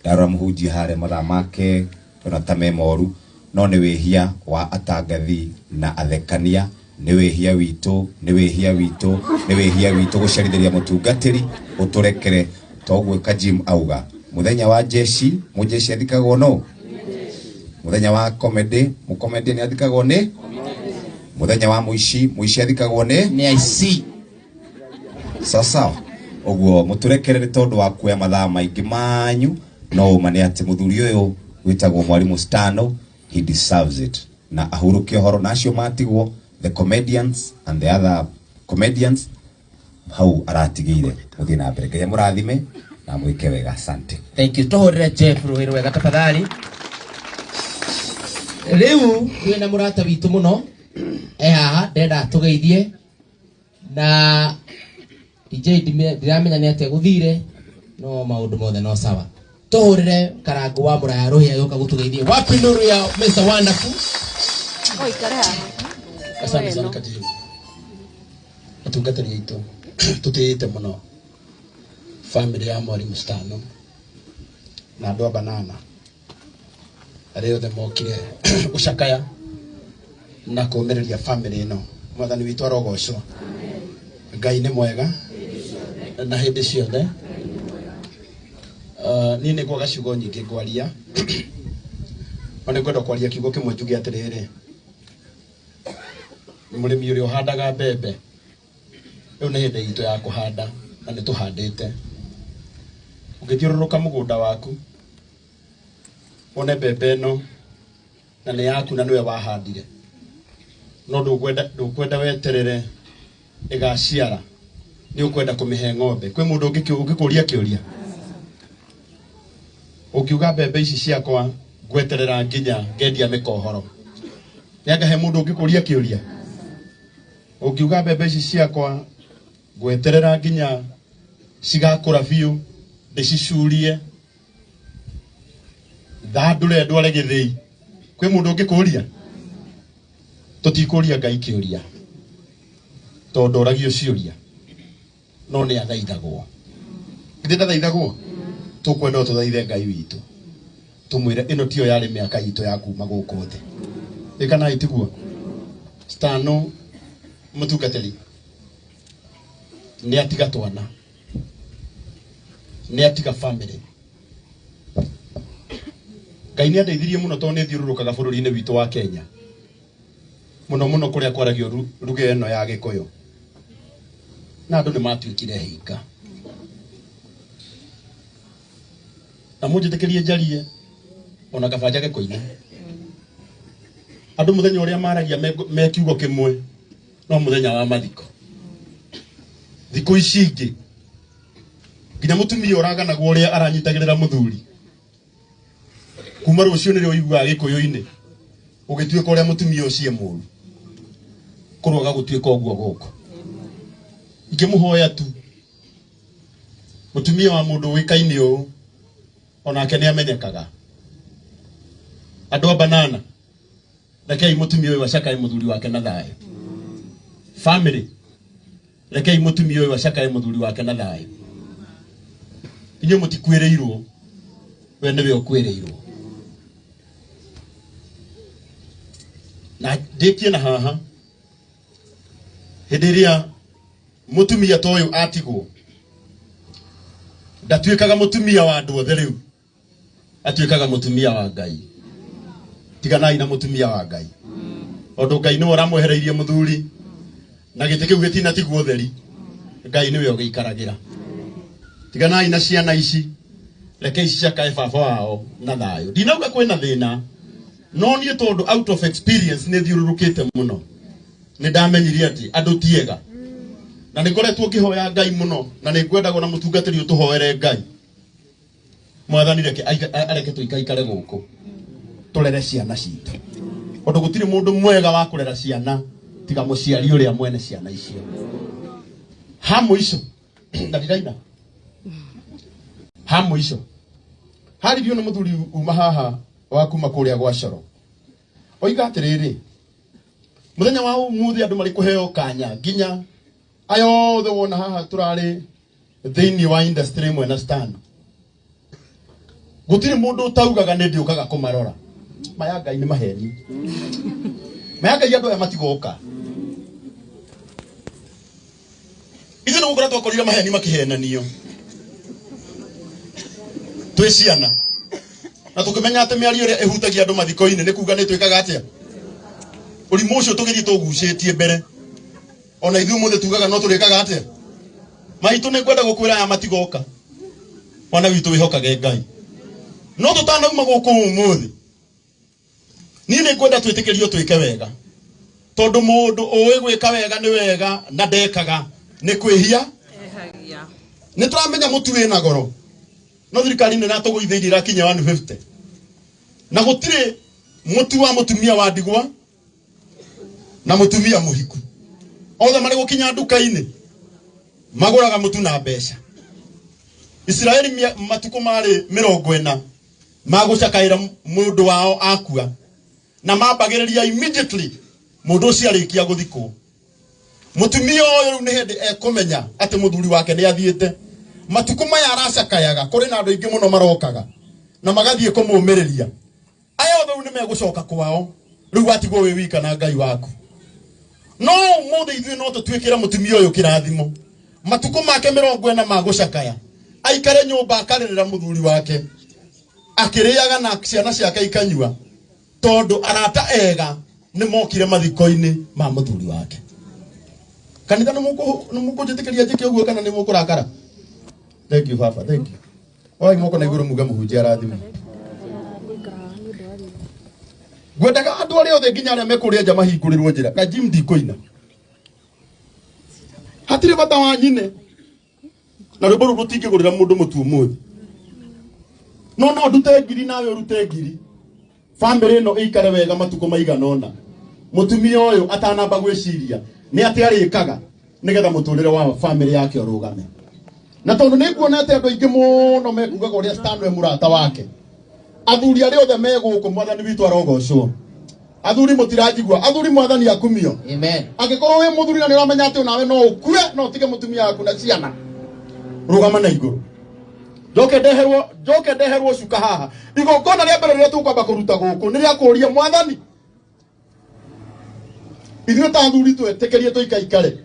ndarora mũhunjia harĩa mathaa make ndona ta me moru, no nĩ wĩhia wa atangathi na athekania, nĩ wĩhia witũ, nĩ wĩhia witũ, nĩ wĩhia witũ gũcerithĩria mũtungatĩri ũtũrekere. Toguo Kajim auga Muthenya wa jeshi, mujeshi athikagwo no. Muthenya wa comedy, mukomedy ni athikagwo ni. Muthenya wa muici, muici athikagwo ni. Ni IC. Sasa uguo muturekere ni tondu wa kuoya mathaa maingi manyu no uma ni ati muthuri uyu witagwo Mwalimu Stano, he deserves it na ahuruke uhoro na acio matigwo the comedians and the other comedians hau aratigire muthie na mbere. Ngai murathime na mwike wega. Asante. Thank you. Tuhurire Jeff ruhi rwega tafadhali. Riu twina murata witu muno e haha ndenda tugeithie na DJ ndiramenya ni atia guthire no maundu mothe no sawa. Tuhurire karangu wa muraya ruhi agoka gutugeithie. Wapi nuru ya Mr Wonderful? Oi kare haha. Asante sana Katibu. Atungatĩri aitũ tũtĩĩte mũno family ya Mwalimu Stano na andũ a Banana arĩa othe mokire gũcakaya na kũũmĩrĩria family ĩno. Mwathani witũ arogocwo. Ngai nĩ mwega na hĩndĩ ciothe. Niĩ nĩ ngwaga ciugo nyingĩ ngwaria, no nĩ ngwenda kwaria kiugo kĩmwe njuge atĩrĩrĩ, mũrĩmi ũrĩa ũhandaga mbembe rĩu nĩ hĩndĩ itũ ya kũhanda na nĩ tũhandĩte. Ũngĩthiũrũrũka mũgũnda waku wone mbembe ĩno na nĩ yaku na nĩwe wahandire, no ndũkwenda weterere ĩgaciara, nĩ ũkwenda kũmĩhe ng'ombe. Kwĩ mũndũ ũngĩkũria kĩũria ũngiuga mbembe ici ciakwa ngweterera nginya ngendia mĩkohoro, nĩangahe mũndũ ũngĩkũria kĩũria ũngiuga mbembe ici ciakwa ngweterera nginya cigakũra biũ ndĩcicurie thandũre ndware gĩthĩi, kwĩ mũndũ ũngĩkũria? Tũtikũria Ngai kĩũria tondũ ndoragio ciũria, no nĩ athaithagwo. Githĩ ndathaithagwo? Tũkwenda tũthaithe Ngai witũ tũmwĩre ĩno tiyo yarĩ mĩaka itũ ya kuma gũkũ thĩ. Ĩ kana ĩtiguo? Stano mũtungatĩri nĩ atiga twana, nĩ atiga family. Ngai nĩ andeithirie mũno tondũ nĩ thiũrũrũkaga bũrũri-inĩ witũ wa Kenya mũno mũno kũrĩa kwaragio ruga ĩno ya Gĩkũyũ, na andũ nĩ matuĩkire hinga. Na mũnjĩtĩkĩrie njarie ona kaba njage kũina. Andũ mũthenya ũrĩa maragia me kiugo kĩmwe no mũthenya wa mathiko. Thikũ ici ingĩ nginya mũtumia ũraganagwo ũrĩa aranyitagĩrĩra mũthuri kuma rũciũ nĩrĩo ũiguaga Gĩkũyũ-inĩ ũgĩtuĩka ũrĩa mũtumia ũcio mũru kũrwaga gũtuĩka ũguo gũkũ. Ingĩmũhoya tu mũtumia wa mũndũ ũĩkaine ũũ onake nĩ amenyekaga. Andũ a Banana, rekei mũtumia ũyũ acakae mũthuri wake na thayũ. Family, rekei mũtumia ũyũ acakae mũthuri wake na thayũ. Inyuĩ mũtikuĩrĩirwo, we nĩwe ũkuĩrĩirwo. Na ndĩkie na haha, hĩndĩ ĩrĩa mũtumia ta ũyũ atigwo ndatuĩkaga mũtumia wa andũ othe rĩu, atuĩkaga mũtumia wa Ngai. Tiganai na mũtumia wa Ngai, tondũ Ngai nĩwe ũramwehereirie mũthuri na gĩtĩ kĩu gĩtinatigwo ũtheri, Ngai nĩwe ũgĩikaragĩra. Tiganai na ciana ici, reke ici cakae baba wao na thayũ. Ndinauga kwĩna thĩna, no niĩ tondũ out of experience nĩ thiũrũrũkĩte mũno, nĩ ndamenyire atĩ andũ ti ega, na nĩ ngoretwo ngĩhoya Ngai mũno, na nĩ ngwendagwo na mũtungatĩri ũtũhoere Ngai. Mwathani reke areke tũikaikare gũkũ tũrere ciana citũ, tondũ gũtirĩ mũndũ mwega wa kũrera ciana tiga mũciari ũrĩa mwene ciana icio. Ha mũico na ndiraina, ha mũico haririo nĩ mũthuri uma haha wa kuma kũrĩa gwa Coro, oiga atĩrĩrĩ, mũthenya wa ũmũthĩ andũ marĩ kũheo kanya nginya aya othe wona haha tũrarĩ thĩinĩ wa industry ĩmwe na Stano, gũtirĩ mũndũ ũtaugaga nĩ ndĩũkaga kũmarora. Maya Ngai nĩ maheni, maya Ngai andũ aya matigoka. Ithuĩ nĩ gũkora twakorire maheni makĩhenanio. Twĩ ciana. Na tũkĩmenya atĩ mĩario ĩrĩa ĩhutagia andũ mathiko-inĩ nĩ kuga nĩ twĩkaga atĩa? Ũrimũ ũcio tũgĩthiĩ tũgucĩtie mbere. Ona ithuĩ ũmũthĩ tugaga no tũrĩkaga atĩa? Maitũ nĩ ngwenda gũkwĩra aya matigoka. Mwana witũ wĩhokage Ngai. No tũtanauma gũkũ ũmũthĩ, niĩ nĩ ngwenda twĩtĩkĩrio twĩke wega. Tondũ mũndũ ũĩ gwĩka wega nĩ wega na ndekaga nĩ kwĩhia. Nĩ tũramenya mũtu wĩna goro. No thirikari nĩ ĩratũgũithĩirie ĩrakinya 150. Na gũtirĩ mũtu wa mũtumia wa ndigwa na mũtumia mũhiku. Othe marĩ gũkinya nduka-inĩ magũraga mũtu na mbeca. Isiraeli matukũ marĩ 40 magũcakaĩra mũndũ wao akua na mambagĩrĩria immediately mũndũ ũcio arĩkia gũthikwo. Mũtumia ũyũ rĩu nĩ hĩndĩ ekũmenya atĩ mũthuri wake nĩ athiĩte. Matukũ maya aracakayaga kũrĩ na andũ aingĩ mũno marokaga na magathiĩ kũmũmĩrĩria. Aya othe rĩu nĩ megũcoka kwao, rĩu watigwo wĩ wika na Ngai waku. No ũmũthĩ ithuĩ no tũtuĩkĩre mũtumia ũyũ kĩrathimo. Matukũ make 40 ma gũcakaya, aikare nyũmba akarĩrĩra mũthuri wake, akĩrĩaga na ciana ciake ikanyua, tondũ arata ega nĩ mokire mathiko-inĩ ma mũthuri wake. Kanitha nĩ mũkũnjĩtĩkĩria njĩke ũguo kana nĩ mũkũrakara? Thank you baba, thank you. Oi moko na igũrũ muge mũhunjia arathimwo. Ngwendaga andũ arĩa othe nginya arĩa mekũrĩa nja mahingũrĩrwo njĩra. Ka Jim ndikũina. Hatirĩ bata wa nyine. Na rwĩmbo rũu rũtingĩgũrĩra mũndũ mũtu ũmũthĩ. No no ndute ngiri nawe ũrute ngiri. Bamĩrĩ ĩno ĩikare wega matukũ maigana ũna. Mũtumia ũyũ atanamba gwĩciria nĩ atĩ arĩkaga nĩgetha mũtũrĩre wa bamĩrĩ yake ũrũgame. Na tondũ nĩ nguona atĩ andũ aingĩ mũno mekugaga ũrĩa Stanway mũrata wake. Athuri arĩa othe me gũkũ mwathani witũ arogocwo. Athuri mũtiranjigua, athuri mwathani akumio. Amen. Angĩkorwo wĩ mũthuri na nĩ ũramenya atĩ onawe no ũkue no ũtige mũtumia waku na ciana, rũgama na igũrũ. Njoke ndeherwo cuka haha. Igongona rĩa mbere rĩrĩa tũkwamba kũruta gũkũ nĩ rĩa kũũria mwathani. Ithuĩ ta athuri twetĩkĩrie tũikaikare,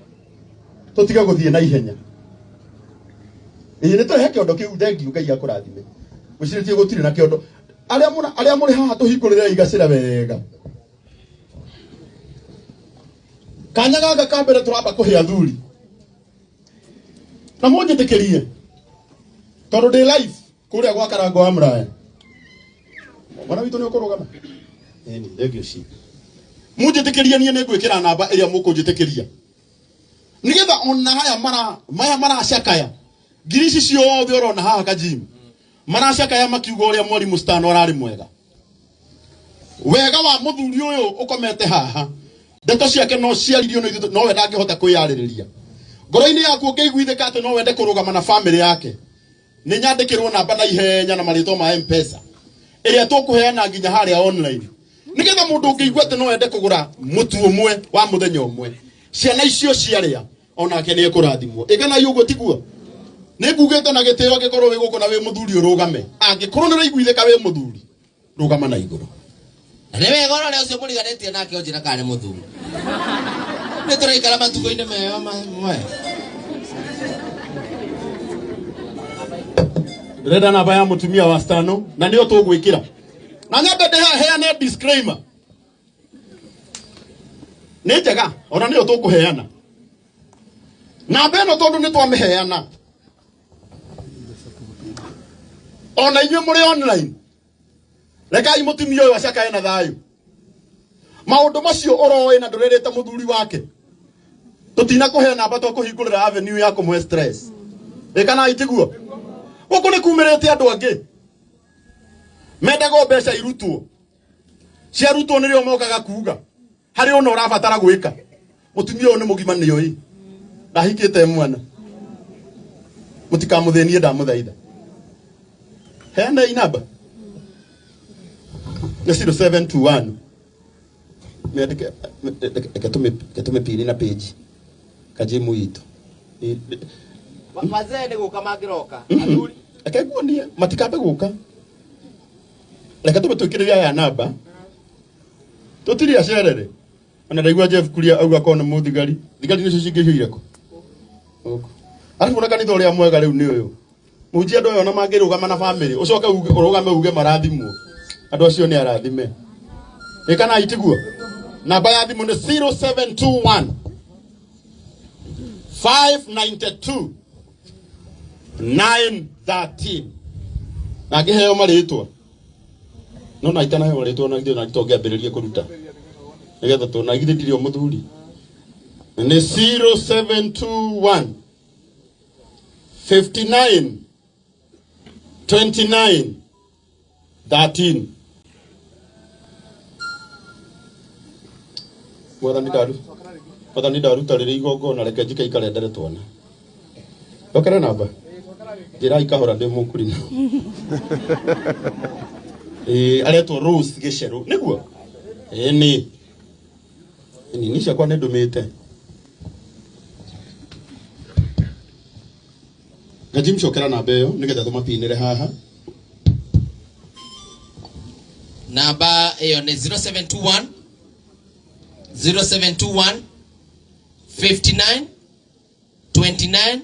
tũtige gũthiĩ na ihenya. Ĩĩ nĩ tũrehe kĩondo kĩu, thengiũ Ngai akũrathime. Gwĩcirĩtie gũtirĩ na kĩondo. Arĩa mũrĩ haha tũhingũrĩre igacĩra wega. Kanya gaka ka mbere tũramba kũhe athuri. Na mũnjĩtĩkĩrie tondũ ndĩ live kũrĩa gwa Karango wa Mũraya. Mwana witũ nĩ ũkũrũgama? Ĩni, thengiũ ci. Mũnjĩtĩkĩrie niĩ nĩ ngwĩkĩra namba ĩrĩa mũkũnjĩtĩkĩria. Nĩgetha ona haya maya maracakaya. Ngiri ici ciothe ũrona haha Kajim. Maracakaya makiuga ũrĩa mwarimũ Stano ararĩ mwega. Wega wa mũthuri ũyũ ũkomete haha. Ndeto ciake no ciaririo no ithuĩ no we ndangĩhota kwĩyarĩrĩria. Ngoro-inĩ yaku ũngĩiguithĩka atĩ no wende kũrũgama na bamĩrĩ yake, nĩ nyandĩkĩrwo namba na ihenya na marĩtwa ma M-Pesa ĩrĩa tũkũheana nginya harĩa online, nĩgetha mũndũ ũngĩigua atĩ no ende kũgũra mũtu ũmwe wa mũthenya ũmwe, ciana icio ciarĩa onake nĩ ekũrathimwo. Ĩganai ũguo tiguo? Nĩ ngugĩte na gĩtĩo angĩkorwo wĩ gũkũ na wĩ mũthuri ũrũgame. Angĩkorwo nĩ ũraiguithĩka wĩ mũthuri, rũgama na igũrũ. Na nĩ wega ũrore ũcio mũriganĩtie nake ũnjĩra kana nĩ mũthuri. Nĩ tũraikara matukũ-inĩ mega mwe. Ndĩrenda namba ya mũtumia wa Stano na nĩyo tũgwĩkĩra. Na nyambe ndĩheane disclaimer. Nĩ njega ona nĩyo tũkũheana. Namba ĩno tondũ nĩ twamĩheana. Ona inyuĩ mũrĩ online. Rekai mũtumia ũyũ acakae na thayũ. Maũndũ macio ũroĩ na ndũrerĩte mũthuri wake. Tũtina kũhe namba twakũhingũrĩra avenue ya kũmũhe stress. Ĩ kana itiguo? Gũkũ nĩ kumĩrĩte andũ angĩ. Mendaga mbeca irutwo. Ciarutwo nĩrĩo mokaga kuga. Harĩ ona ũrabatara gwĩka. Mũtumia ũyũ nĩ mũgima nĩoĩ. Ndahikĩte mwana. Mũtikamũthĩnie ndamũthaitha. Heanai namba. Nĩ 0721. Mĩandĩke, reke tũmĩpini na page. Kajimu itũ. Wazee nĩ gũka mangĩroka. Reke nguonie, matikambe gũka. Reke tũmĩtwĩkĩrĩre aya namba. Tũtirĩ acerere. Ona ndaigua Jeff Kuria auga korwo nĩ mũthigari. Thigari nĩcio cingĩihũire kũ? Gũkũ. Arabu ona kanitha ũrĩa mwega rĩu nĩ ũyũ. Mũhunjia andũ aya ona mangĩrũgama na bamĩrĩ ũcoke ũrũgame uge marathimwo. Andũ acio nĩ arathime. Ĩ kana itiguo? Namba ya thimũ nĩ 0721 592 913. Na ngĩheo marĩtwa. No na itanaheo marĩtwa na githĩ na tũngĩambĩrĩria kũruta. Nĩgetha tuona githĩ ndirĩ o mũthuri. Nĩ 0721 59 29 13. Mwathani ndaruta rĩrĩ igongona reke njike ikare ndere twana. Ndokere namba. Njĩra ikahora ndĩ mũkũrina. Aretwo Rose Gĩcerũ nĩguo? Ĩni. Nini ciakwa nĩ ndũmĩte. Ngajim cokera namba ĩyo nĩgetha tũmapinĩre haha. Namba ĩyo nĩ 0721 0721 59 29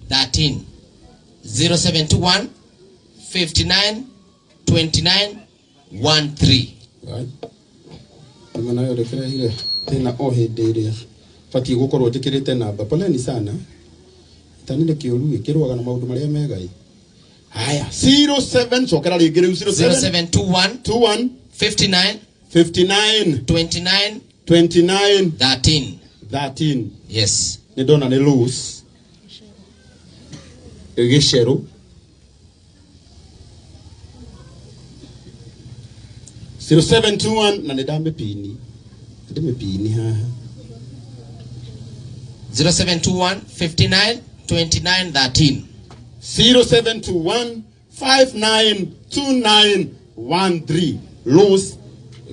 13. 0721 59 29 13. Right. Nĩ nayo rekerehire tena o hĩndĩ ĩrĩa batiĩ gũkorwo njĩkĩrĩte namba. Poleni sana. Itanire kĩũru gĩkĩrũaga na maũndũ marĩa mega ĩ. Haya 07 cokera rĩngĩ rĩu 0721 21 59 59 29 29 13. 13. Yes. Nĩ ndona nĩ Rose Gĩcerũ. 0721 na nĩ ndamĩpini. Ndĩmĩpini haha. 0721 59 29 13. 0721 59 29 13. Rose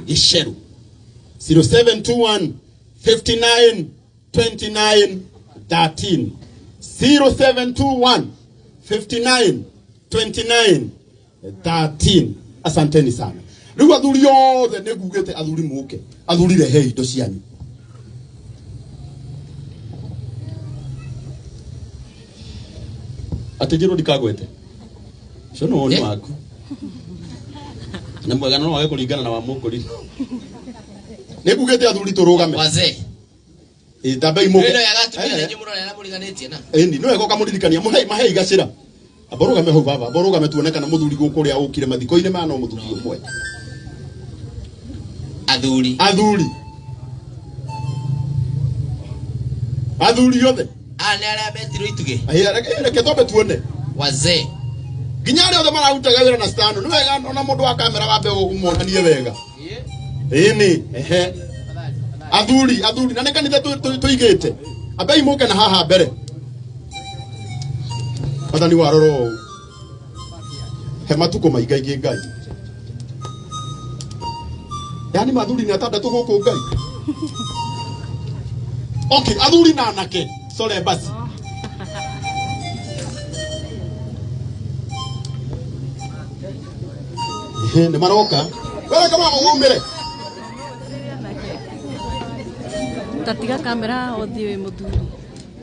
Gĩcerũ. 0721 59 29 13. 0721 59 29 13. Asanteni sana. Rĩu athuri othe nĩ ngugĩte athuri mũke. Athuri rehei indo cianyu. Atĩ njĩrwo ndikagwete. Ũcio nĩ woni waku. Na mwega no wage kũringana na wa mũkũri. Nĩ ngugĩte athuri tũrũgame. Wazee. Ĩ tambai mũke. Ĩno ya gatumia nĩ mũrona na mũriganĩtie na. Ĩni no wega ũkamũririkania mũhei mahei gacĩra. Amba ũrũgame hau baba, amba ũrũgame tuone kana mũthuri gũkũ ũrĩa ũkire mathiko-inĩ maya no mũthuri ũmwe. Athuri. Athuri. Athuri othe. Nĩ arĩa metirwo itugĩ. Reke twambe tuone. Wazee. Nginya arĩa othe mararutaga wĩra na stano nĩ wega ona mũndũ wa kamera wambe ũmonanie wega. Ĩni, ehe. Athuri, athuri na nĩ kanitha tũigĩte. Ambai mũke na haha mbere. Mwathani warora ũũ. He matukũ maingaingĩ Ngai. Yaani mathuri nĩ atandatũ gũkũ Ngai. Okay, athuri na anake. Sorry basi. Nĩ maroka. Wera kama ũmĩre. Tatiga kamera ũthiĩ wĩ mũthuri.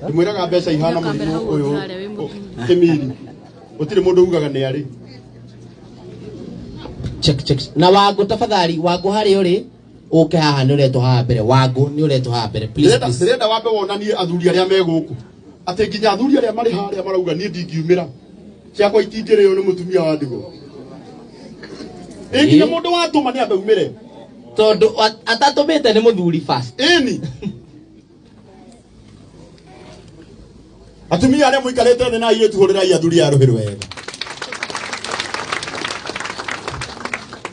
Ndĩmwĩraga mbeca ihana mũrimũ ũyũ kĩmiri. Gũtirĩ mũndũ ugaga nĩ arĩ. Check check. Na Wangũ tafadhali, Wangũ harĩa ũrĩ ũke haha nĩ ũretwo haha mbere. Wangũ nĩ ũretwo haha mbere. Please. Ndĩrenda wambe wonanie athuri arĩa me gũkũ. Atĩ nginya athuri arĩa marĩ harĩa marauga niĩ ndingiumĩra. Ciakwa itingĩrĩo nĩ mũtumia wa ndigwa. Ĩ nginya mũndũ watũma nĩ ambe umĩre. Tondũ atatũmĩte nĩ mũthuri first. Ĩni. Atumia arĩa mũikarĩte thĩ na airĩtu hũrĩrai athuri a rũhĩ rwega.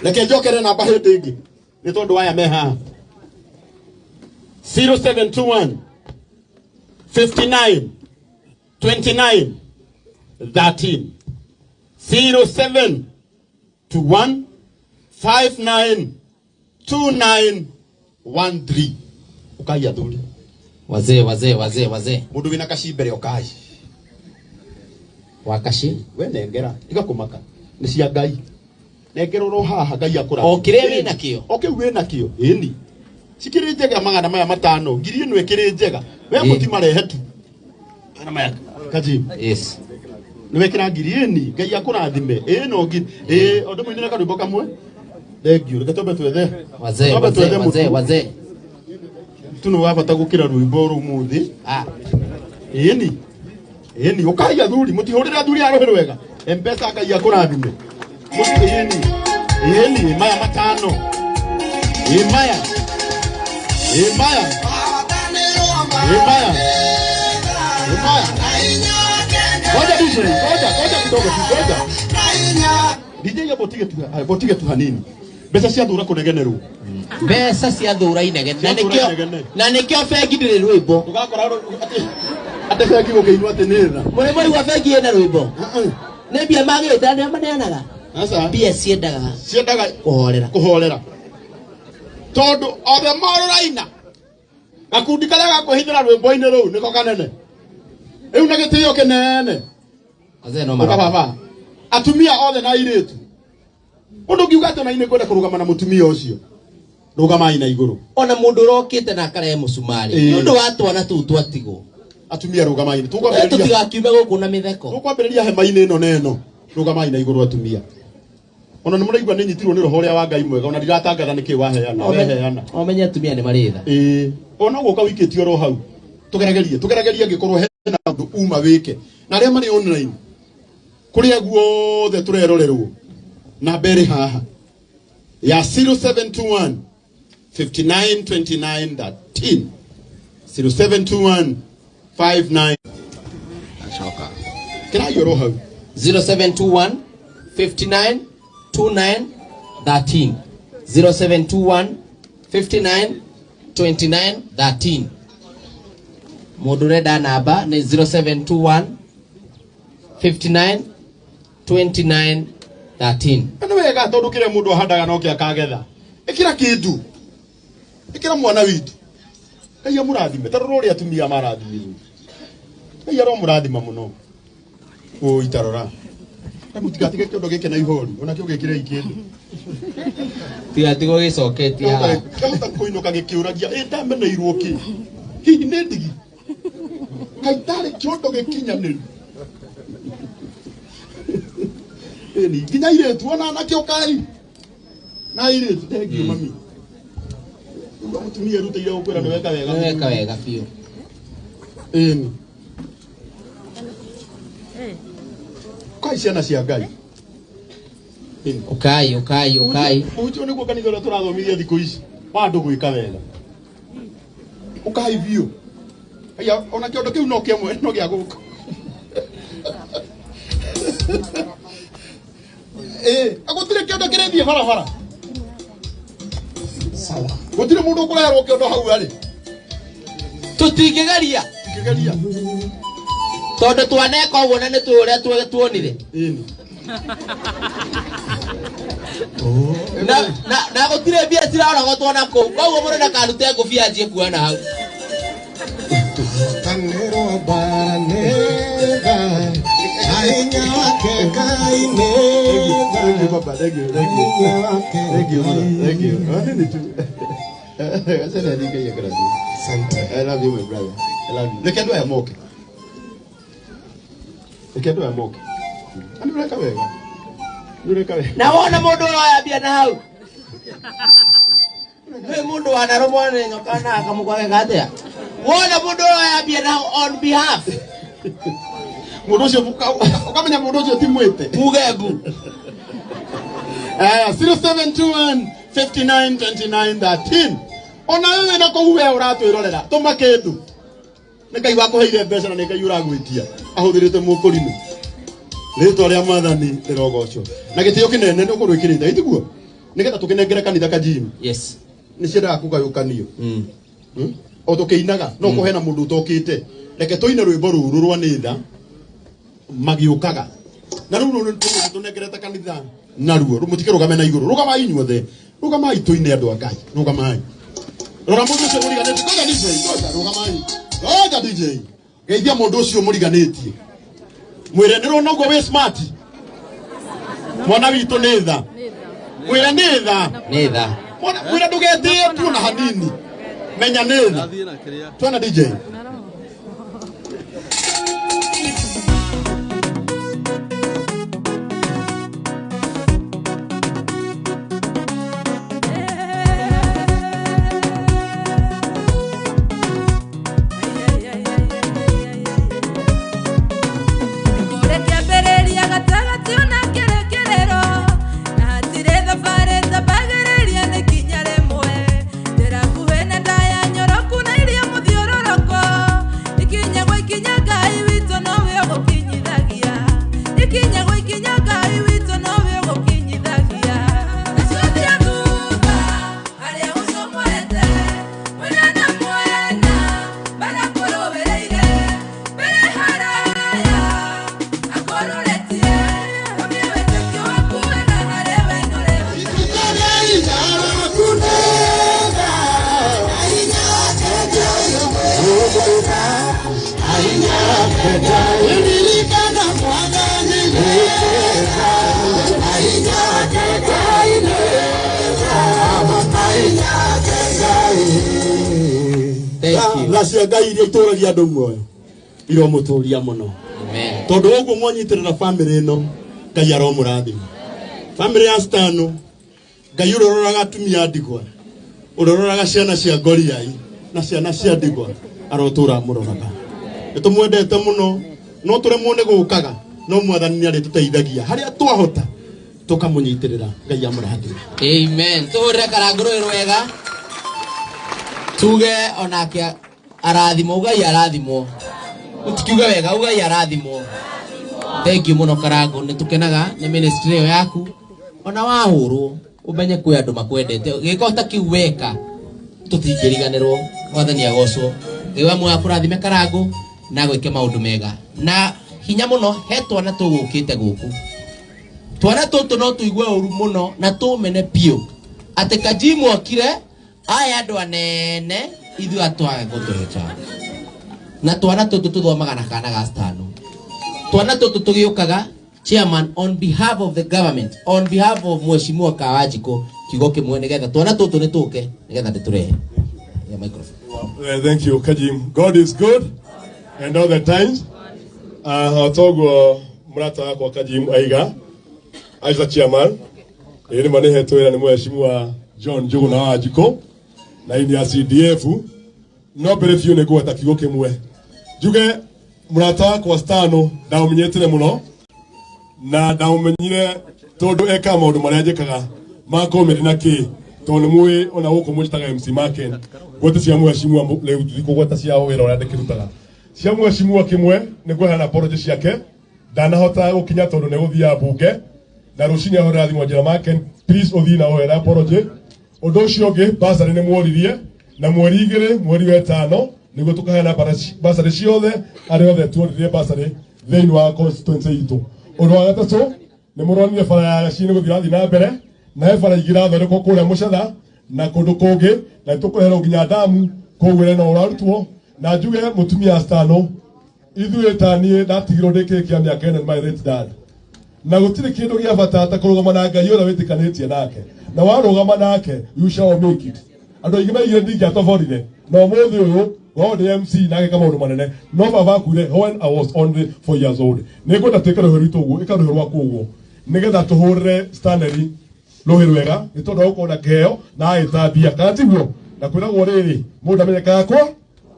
Reke njokere namba hĩndĩ ĩngĩ nĩ tondũ aya me haha. 0721 59 29 13. 0721 59 29 13. Ukai athuri. Wazee wazee wazee wazee. Mũndũ wĩna kaci mbere ũkai. Wa kaci? We nengera, tiga kũmaka. Nĩ cia Ngai. Nengera oro haha Ngai akũrathime. O kĩrĩa wĩna kĩo. O kĩu wĩna kĩo. Ĩni. Cikĩrĩ njega 500 ngiri ĩno ĩkĩrĩ njega. We mũtimarehe tu. Magana maya. Kaji. Yes. Nĩ wekĩra ngiri ĩni Ngai akũrathime ĩ no ngiri ĩ ũndũ mũinĩre karwĩmbo kamwe. Thank you. Reke twambe twethe. Wazee, Twambe wazee, twethe wazee, mũtu. wazee. Tu nĩ wa bata gũkĩra rwĩmbo rũmũthĩ. Ĩni. Ĩni ũkai athuri mũtihũrĩre athuri a rũhĩ rwega. Mpesa Ngai akũrathime. Ĩni. Ĩni maya matano. Ĩ maya. Ĩ maya. Ĩ maya. Ĩ maya. Ngoja DJ, ngoja, ngoja kidogo tu, ngoja. DJ hapo tige tu, hapo tige tu hanini. Mbeca cia thura kunegenerwo. Mbeca cia thura inegene. Na Cia thura nĩkĩo inegene. na nĩkĩo bengi ndĩrĩ rwĩmbo. Ndũgakora atĩ bengi gũkĩinwo atĩ nĩ tha. Mũrĩ mwaigua bengi ĩna rwĩmbo? Nĩ mbia magĩte na nĩo maneanaga. Aca. Mbia ciendaga ciendaga kũhorera. Kũhorera. Tondũ othe morũraina gakundi karĩa gakwĩhithĩra rwĩmbo-inĩ rũu nĩko kanene. Rĩu na gĩtĩo kĩnene. Wazee no Ũka maroka. baba. Atumia othe na airĩtu. Mũndũ ũngiuga atĩ ona inĩ ngwenda kũrũgama na mũtumia ũcio. Rũgamai na igũrũ. Ona mũndũ ũrokĩte na akarehe mũcumarĩ. Ĩĩ. Nĩ ũndũ wa twana tũu twatigwo. Atumia rũgamai. Tũtigakiume gũkũ na mĩtheko. Tũkwambĩrĩria hema-inĩ ĩno na ĩno. Rũgamai na igũrũ atumia. Ona nĩ mũraigua nĩ nyitirwo nĩ roho ũrĩa wa Ngai mwega ona ndiratangatha nĩkĩ waheana. Weheana. Omenye atumia nĩ marĩ tha. Ĩĩ. Ona gũka wikĩtie oro hau. Tũgeragerie, tũgeragerie angĩkorwo hena ũndũ uma wĩke. Na arĩa marĩ online kũrĩa guothe tũrerorerwo namba ĩrĩ haha ya 0721 59 29 13 0721 59 Acoka. Kĩraio oro hau. 0721 59 29 13 0721 59 29 13 Mũndũ ũrenda namba nĩ 0721 59 29 13. Na nĩ wega tondũ kĩrĩa mũndũ ahandaga no kĩo akagetha. Ĩkĩra kĩndũ. Ĩkĩra mwana witũ. Ngai amũrathime. Ta rora ũrĩa atumia marathimirwo. Ngai aromũrathima mũno. Ũi ta rora. Na mũtigatige kĩondo gĩkĩ na ihoru. Ona kĩo gĩkĩrei kĩndũ. Tigatigwo gĩcoketie haha. Kĩahota kũinũka gĩkĩũragia ĩ ndameneirwo kĩ? Hihi nĩ ndigi? Kaĩ itarĩ kĩondo gĩkinyanĩru? Ĩni nginya airĩtu ona anake ũkai. Na airĩtu thengiũ mami. Ũguo mũtumia erutĩire gũkwĩra nĩ weka wega. Nĩ weka wega biũ. Ĩni. Kai ciana cia Ngai. Ũkai, ũkai, ũkai. Ũcio nĩguo kanitha ũrĩa tũrathomithia thikũ ici wa andũ gwĩka wega. Ũkai biũ. Aya ona kĩondo kĩu no kĩamwe no gĩa gũkũ. Ĩ, gũtirĩ kĩondo kĩrĩthiĩ barabara. Sawa. Gũtirĩ mũndũ ũkũreherwo kĩondo hau arĩ. Tũtingĩgeria. Tũtingĩgeria. Tondũ twaneka ũguo na nĩ tũĩ ũrĩa tuonire. Ĩni. Na gũtirĩ mbia cirarogotwo na kũu. Koguo mũndũ ndakarute ngũbia anjie kuoya na hau. Tanero baranega, ainya wake kainega. Thank you, Papa. Thank you. Thank you. Thank you, mother. Thank you. Nini tu. Acha niandike hiyo karatasi. Asante. I love you, my brother. I love you. Reke andũ aya moke. Reke andũ aya moke. Na nĩ ũreka wega. Nĩ ũreka wega. Na wona mũndũ ũroya mbia na hau. Nĩ mũndũ wanarũmwo nĩ nyoka na akamũkwa geka atĩa? Wona mũndũ ũroya mbia na hau on behalf. Mũndũ ũcio ũkamenya mũndũ ũcio ti mwĩte. Muge mbu. 0721 59 29 13. Ona wewe wĩna kũu we ũratwĩrorera tũma kĩndũ. Nĩ Ngai wakũheire mbeca na nĩ Ngai ũragwĩtia ahũthĩrĩte mũkũrimũ. Rĩtwa rĩa Mwathani rĩrogocwo. Na gĩtĩo kĩnene nĩ ũkũrwo ĩkĩrĩte ĩtiguo? Nĩgetha tũkĩnengere kanitha kajimu. Yes. Nĩ ciendaga kũgayũkanio. O tũkĩinaga no kũhe na mũndũ ũtokĩte. Reke tũine rwĩmbo rũrũ rwa nĩ tha magĩũkaga. Na rĩu rũrũ tũnengerete kanitha naruo mũtikĩrũgame na igũrũ. Rũgamai inyuothe. Rũgamai tũine andũ a Ngai. Rũgamai. Rora mũndũ ũcio mũriganĩtie. Ngoja DJ, ngoja rũgamai. Ngoja DJ. Geithia mũndũ ũcio mũriganĩtie. Mwĩre nĩ rũna ũguo wĩ smart. Mwana witũ nĩ tha. Mwĩre nĩ tha. Nĩ tha. Mwĩre ndũgetĩe tu ona hanini. Menya nĩ tha. Twana DJ. Ndirikana mwathani nĩwega, na hinya wake Ngai nĩwega, na hinya wake Ngai. Tha cia Ngai iria itũragia andũ muoyo iromũtũria mũno tondũ ũguo mwanyitĩrĩra bamĩrĩ ĩno Ngai aromũrathima. Bamĩrĩ ya Stano, Ngai ũrĩa ũroraga atumia a ndigwa, ũrĩa ũroraga ciana cia ngoriai na ciana cia ndigwa arotũra amũroraga. Nĩ tũmwendete mũno, no tũremwo nĩ gũkaga, no mwathani nĩ arĩtũteithagia harĩa twahota tũkamũnyitĩrĩra. Ngai amũrathime. Amen. Tuhurire karangũ rũĩ rwega tuge onake arathimwo, ugai arathimwo, utikiuge wega, ugai arathimwo. Thank you muno Karangũ, nĩ tũkenaga nĩ ministry ĩyo yaku. Ona wahũrwo ũmenye kwĩ andũ makwendete, gĩko ta kĩu weka tũtingĩriganĩrwo. Mwathani agocwo. Ngai wa muoyo akũrathime Karangũ na gwĩke maũndũ mega na hinya mũno. He twana tũgũkĩte gũkũ, twana tũtũ no tũigue ũru mũno na tũmene biũ atĩ Kajimu okire aya andũ anene ithuĩ atwage gũtũhe chance. Na twana tũtũ tũthomaga na kana ga Stano, twana tũtũ tũgĩũkaga. Chairman, on behalf of the government, on behalf of Mheshimiwa Kawanjiko, kiugo kĩmwe nĩgetha twana tũtũ nĩ tũke nĩgetha ndĩtũrehe ya microphone. Thank you, Kajim. God is good and all the times. Toguo mũrata wakwa Kajim aiga, as a chairman, ĩĩ nĩ ma nĩhetwo wĩra nĩ Mheshimiwa John Njuguna wa Wanjikũ na ini ya CDF. No mbere biũ nĩ ngũgweta kiugo kĩmwe njuge mũrata wakwa Stano ndaũmenyete mũno na ndaũmenyire tondũ ekaga maũndũ marĩa njĩkaga ma comedy na kĩ, tondũ nĩ mũĩ ona gũkũ mũnjĩtaga MC Maken. Ngwete cia mheshimiwa rĩu ndikũgweta cia wĩra ũrĩa ndĩkĩrutaga. Cia mheshimiwa kĩmwe nĩ ngũheana apology ciake, ndanahota gũkinya tondũ nĩ gũthiaga bunge na rũcinĩ ahũrĩra thimũ anjĩra, "Maken, please ũthiĩ na ũheane apology." Ũndũ ũcio ũngĩ, basarĩ nĩ mworirie na 2 mweri wa 5 nĩguo tũkaheana basarĩ ciothe arĩa othe tuoririe basarĩ thĩinĩ wa constituency itũ. Ũndũ wa gatatũ, nĩ mũronire bara ya Gacini gũthiĩ rathiĩ na mbere na he bara ingĩ irathondekwo kũrĩa Mũcatha na kũndũ kũngĩ na nĩtũkũreherwo nginya ndamu kũu wĩra no ũrarutwo. Na njuge mũtumia Stano, ithuĩ ta niĩ ndatigirwo ndĩkĩrĩkia mĩaka 4 nĩ my late dad, na gũtirĩ kĩndũ gĩa bata ta kũrũgama na Ngai ũrĩa wĩtĩkanĩtie nake, na warũgama nake you shall make it. Andũ aingĩ maigire ndingĩatoborire na ũmũthĩ ũyũ ngorwo ndĩ MC na ngeka maũndũ manene, no baba akuire when I was only 4 years old. Nĩ ngwenda twĩke rũhĩ rwitũ ũguo, ĩka rũhĩ rwaku ũguo nĩgetha tũhũrĩre Stanley rũhĩ rwega nĩ tondũ wa gũkorwo na kĩheo na agĩtambia, kana tiguo? Na kwĩragwo rĩrĩ, mũndũ amenyekaga kwa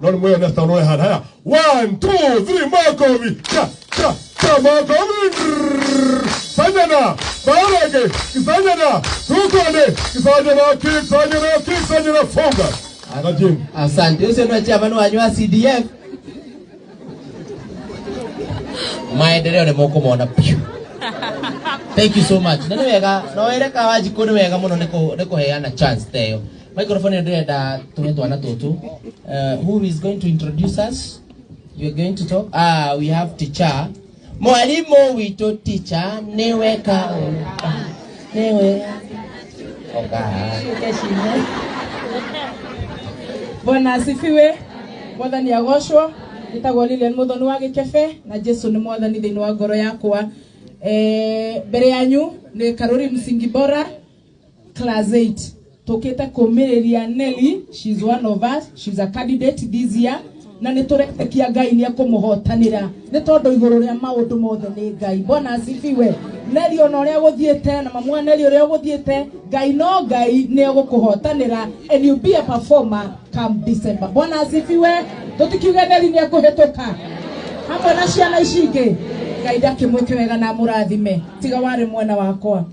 no nĩ mwĩone Stano ũrĩa hana haya. One, two, three, makobi cha cha cha, makobi. Sanyana barage kisanyana tukone kisanyana kisanyana kisanyana funga. Kajim. Asante. Ũcio nĩwe chairman wanyu wa CDF. Maendeleo nĩ mũkũmona piũ. Thank you so much. Na nĩ wega, no wĩre Kawanjikũ nĩ wega mũno nĩ kũheana chance ta ĩyo. Microphone ĩyo ndĩrenda tũhe twana tũtũ. Who is going to introduce us? You are going to talk? Ah, we have teacher. Mwalimu witũ teacher nĩwe ka nĩwe. Oka. Bwana asifiwe. Mwathani agocwo. Njĩtagwo Lilian Muthoni wa Gĩkebe na Jesu nĩ mwathani thĩinĩ wa ngoro yakwa. Mbere yanyu nĩ Karori Msingi Bora class 8 tũkĩte kũmĩrĩria Nelly. She's one of us, she's a candidate this year na nĩ tũretĩkia Ngai nĩ ekũmũhotanĩra nĩ tondũ igũrũ rĩa maũndũ mothe nĩ Ngai. Bwana asifiwe. Nelly, ona ũrĩa gũthiĩte na mamu wa Nelly, ũrĩa gũthiĩte, Ngai no Ngai nĩ egũkũhotanĩra and you be a performer come December. Bwana asifiwe. Tũtikiuge Nelly nĩ ekũhĩtũka hamwe na ciana ici ingĩ. Ngai ndakĩmwĩke wega na amũrathime. Tiga warĩ mwena wakwa.